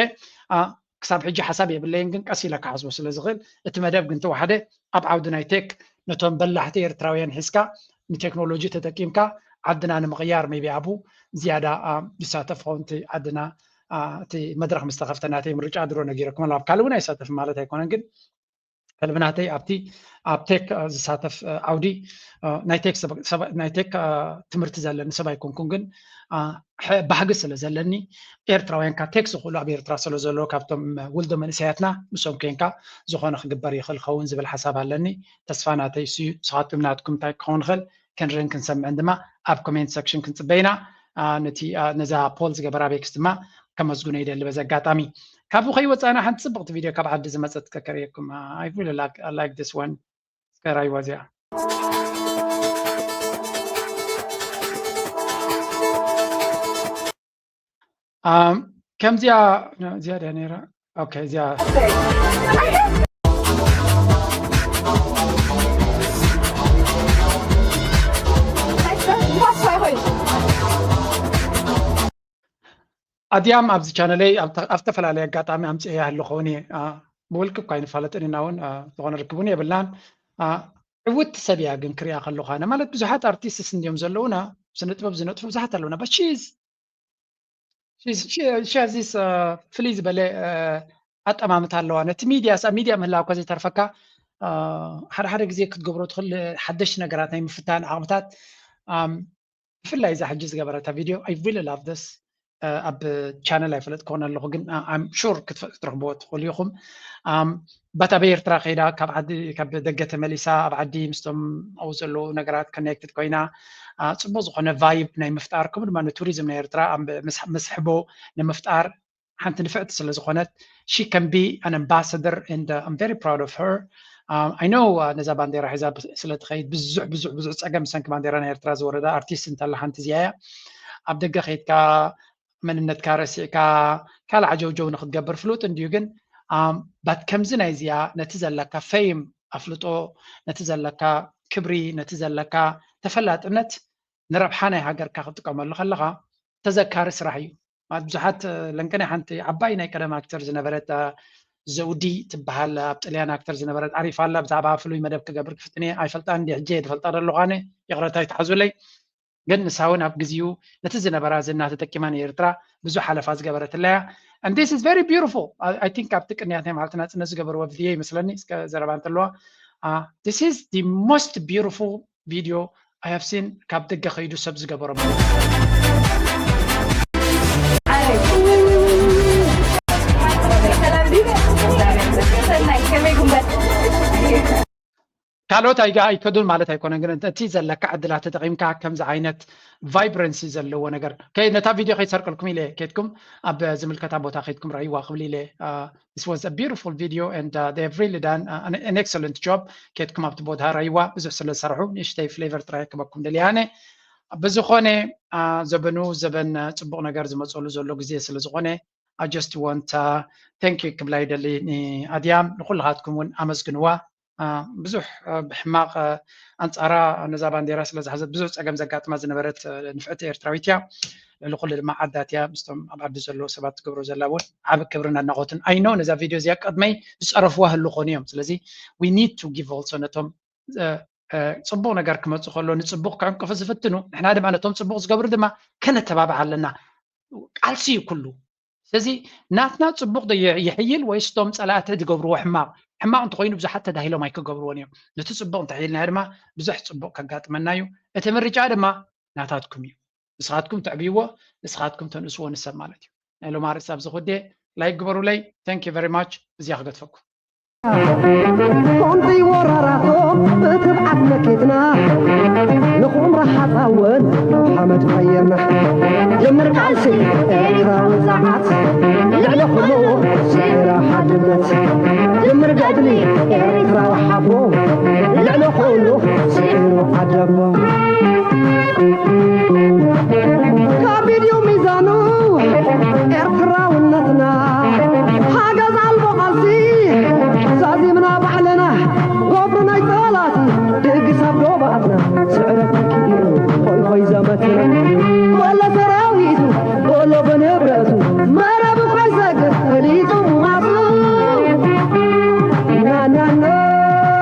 ክሳብ ሕጂ ሓሳብ የብለይን ግን ቀስ ኢለ ክሓስቦ ስለ ዝኽእል እቲ መደብ ግን ተወሓደ ኣብ ዓውዲ ናይ tech ነቶም በላሕቲ ኤርትራውያን ሒዝካ ንቴክኖሎጂ ተጠቂምካ ዓድና ንምቕያር maybe ኣብኡ ዝያዳ ዝሳተፍ ክኸውን እቲ ዓድና እቲ መድረኽ ምስ ተኸፍተ ናተይ ምርጫ ድሮ ነጊረኩም ኣሎ ኣብ ካልእ እውን ኣይሳተፍን ማለት ኣይኮነን ግን ሕልሚ ናተይ ኣብቲ ኣብ tech ዝሳተፍ ዓውዲ ናይ tech ትምህርቲ ዘለኒ ሰብ ኣይኮንኩን ግን ባህጊ ስለ ዘለኒ ኤርትራውያን ካብ tech ዝኽእሉ ኣብ ኤርትራ ስለ ዘለዉ ካብቶም ውልዶ መንእሰያትና ምስኦም ኮንካ ዝኾነ ክግበር ይኽእል ኸውን ዝብል ሓሳብ ኣለኒ ተስፋ ናተይ ስዩ ንስኻትኩም ናትኩም እንታይ ክኸውን ይኽእል ክንርን ክንሰምዕን ድማ ኣብ comment section ክንፅበ ኢና ነቲ ነዛ poll ዝገበራ ቤክስ ድማ ከመስግኖ ይደሊ በዚ ኣጋጣሚ ካብዚ ከይወፃና ሓንቲ ፅብቕቲ ቪድዮ ካብ ዓዲ ዝመፀት ከከርእየኩም I really like, I like this one እስከ ራይዋ እዚኣ። ኣም፣ ከምዚኣ፣ እዚኣ ድያ ነይራ? ኦኬ፣ እዚኣ። ኣድያም ኣብዚ ቻነለይ ኣብ ተ-፣ ኣብ ዝተፈላለየ ኣጋጣሚ ኣምፅኤያ ኣለኹ እኔ፣ አ፣ ብውልቂ እኳ ኣይንፋለጥን ኢና እውን፣ አ፣ ዝኾነ ርክብ እውን የብልናን። አ፣ ዕውትቲ ሰብ እያ ግን ክሪኣ ከለኹ ኣነ። ማለት ብዙሓት ኣርቲስትስ እንድዮም ዘለዉና፣ ስነ ጥበብ ዝነጥፉ ብዙሓት ኣለዉና። But she's፣ she's፣ she፣ she has this፣ አ፣ ፍልይ ዝበለ፣ አ፣ ኣጠማምታ ኣለዋ። ነቲ ሚድያ፣ ሳ-፣ ሚድያ ምህላው እኳ ዘይተርፈካ፣ አ፣ ሓደ ሓደ ግዜ ክትገብሮ ትኽእል ሓደሽቲ ነገራት ናይ ምፍታን ዓቕምታት፣ ኣም፣ ብፍላይ እዛ ሕጂ ዝገበረታ ቪድዮ፣ I really love this። እ፣ ኣብ ቻነል ኣይፈለጥክዎን ኣለኹ፣ ግን፣ እ፣ I'm sure ክትፈ-፣ ክትረኽብዎ ትኽእሉ ኢኹም። ኣም፣ ባት ኣብ ኤርትራ ከይዳ፣ ካብ ዓዲ፣ ካብ ደገ ተመሊሳ፣ ኣብ ዓዲ ምስቶም ኣብኡ ዘለዉ ነገራት ኮኔክትድ ኮይና፣ እ፣ ጽቡቕ ዝኾነ ቫይብ ናይ ምፍጣር፣ ከምኡ ድማ ንቱሪዝም ናይ ኤርትራ ኣብ ምስ-፣ መስሕቦ ንምፍጣር ሓንቲ ንፍዕቲ ስለ ዝኾነት፣ she can be an ambassador and, uh, I'm very proud of her. Um, I know, uh፣ ነዛ ባንዴራ ሒዛ ብ-፣ ስለ ትኸይድ ብዙሕ፣ ብዙሕ፣ ብዙሕ ጸገም ብሰንኪ ባንዴራ ናይ ኤርትራ ዝወረዳ ኣርቲስት እንተላ ሓንቲ እዚኣ እያ። ኣብ ደገ ከይድካ መንነትካ ረሲዕካ ካልእ ዓጀውጀው ንክትገብር ፍሉጥ እንድዩ፣ ግን፣ um፣ ባት ከምዚ ናይ እዚኣ ነቲ ዘለካ ፌም፣ ኣፍልጦ፣ ነቲ ዘለካ ክብሪ፣ ነቲ ዘለካ ተፈላጥነት ንረብሓ ናይ ሃገርካ ክትጥቀመሉ ከለኻ ተዘካሪ ስራሕ እዩ። ማለት ብዙሓት፣ እ፣ ለንቀናይ ሓንቲ ዓባይ ናይ ቀደም ኣክተር ዝነበረት፣ እ፣ ዘውዲ ትበሃል፣ ኣብ ጥልያን ኣክተር ዝነበረት ዓሪፋ ኣላ። ብዛዕባ ፍሉይ መደብ ክገብር ክፍትን እየ። ኣይፈልጣን እንዲ ሕጂ እየ ዝፈልጣ ዘለኹ ኣነ። ይቕረታ ይትሓዙለይ። ግን ንሳ እውን ኣብ ግዚኡ ነቲ ዝነበራ ዝና ተጠቂማ ንኤርትራ ብዙሕ ሓለፋ ዝገበረትላ እያ። And this is very beautiful. I፣ I think ኣብቲ ቅንያት ናይ መዓልቲ ናጽነት ዝገበርዎ ቪድዮ ይመስለኒ፣ እስከ ዘረባ እንተለዋ። አ፣ this is the most beautiful video I have seen ካብ ደገ ከይዱ ሰብ ዝገበሮ ማለት እዩ። ካልኦት ኣይጋ-፣ ኣይከዱን ማለት ኣይኮነን፣ ግን እቲ ዘለካ ዕድላት ተጠቒምካ ከምዚ ዓይነት ቫይብረንሲ ዘለዎ ነገር፣ ከይ-፣ ነታ ቪድዮ ከይሰርቀልኩም ኢለ ከድኩም ኣብ ዝምልከታ ቦታ ከድኩም ረእይዋ ክብል ኢለ፣ አ፣ this was a beautiful video and, uh, they have really done, uh, an, an excellent job። ከድኩም ኣብቲ ቦታ ረእይዋ፣ ብዙሕ ስለ ዝሰርሑ ንእሽተይ ፍሌቨር ጥራይ ክበኩም ደልየ ኣነ። ብዝኾነ፣ አ፣ ዘበኑ ዘበን፣ አ፣ ጽቡቕ ነገር ዝመጸሉ ዘሎ ግዜ ስለ ዝኾነ፣ I just want, uh, thank you ክብላ ይደሊ ንኣድያም፣ ንኹልኻትኩም እውን ኣመስግንዋ። አ፣ ብዙሕ፣ አ፣ ብሕማቕ፣ አ፣ ኣንጻራ ነዛ ባንዴራ ስለ ዝሓዘት ብዙሕ ጸገም ዘጋጥማ ዝነበረት፣ አ፣ ንፍዕቲ ኤርትራዊት እያ። ልዕሊ ኩሉ ድማ ዓዳት እያ። ምስቶም ኣብ ዓዲ ዘለዉ ሰባት ትገብሮ ዘላ እውን ዓቢ ክብርን ኣድናቖትን። I know ነዛ ቪድዮ እዚኣ ቅድመይ ዝጸረፍዋ ህሉ ኾኑ እዮም። ስለዚ we need to give also ነቶም፣ አ፣ አ፣ ጽቡቕ ነገር ክመጽእ ከሎ ንጽቡቕ ክዕንቅፉ ዝፍትኑ፣ ንሕና ድማ ነቶም ጽቡቕ ዝገብሩ ድማ ከነተባብዕ ኣለና። ቃልሲ እዩ ኩሉ። ስለዚ ናትና ጽቡቕ ዶ የ-፣ የሕይል ወይስ እቶም ጸላእቲ ዝገብርዎ ሕማቕ? ሕማቕ እንተኾይኑ ብዙሓት ተዳሂሎም ኣይክገብርዎን እዮም። ነቲ ጽቡቕ እንተሕይልናዮ ድማ ብዙሕ ጽቡቕ ከጋጥመና እዩ። እቲ ምርጫ ድማ ናታትኩም እዩ። ንስኻትኩም ተዕብይዎ፣ ንስኻትኩም ተንእስዎ ንሰብ ማለት እዩ። ናይ ሎም ኣርእስቲ ኣብዚ ኹዴ ላይክ ግበሩለይ። Thank you very much። እዚኣ ክገድፈኩም። ኮንተይ ወራራቶም ብትብዓት መኪትና ንኹምራ ሓፃወን ሓመድ ቀየርና። ጀምር ቃልሲ ኤርትራዊ ዛዓት ልዕሊ ኩሉ ስዒራ ሓድነት። ጀምር ገድሊ ኤርትራዊ ሓቦ ልዕሊ ኩሉ ስዒሩ ዓደቦ።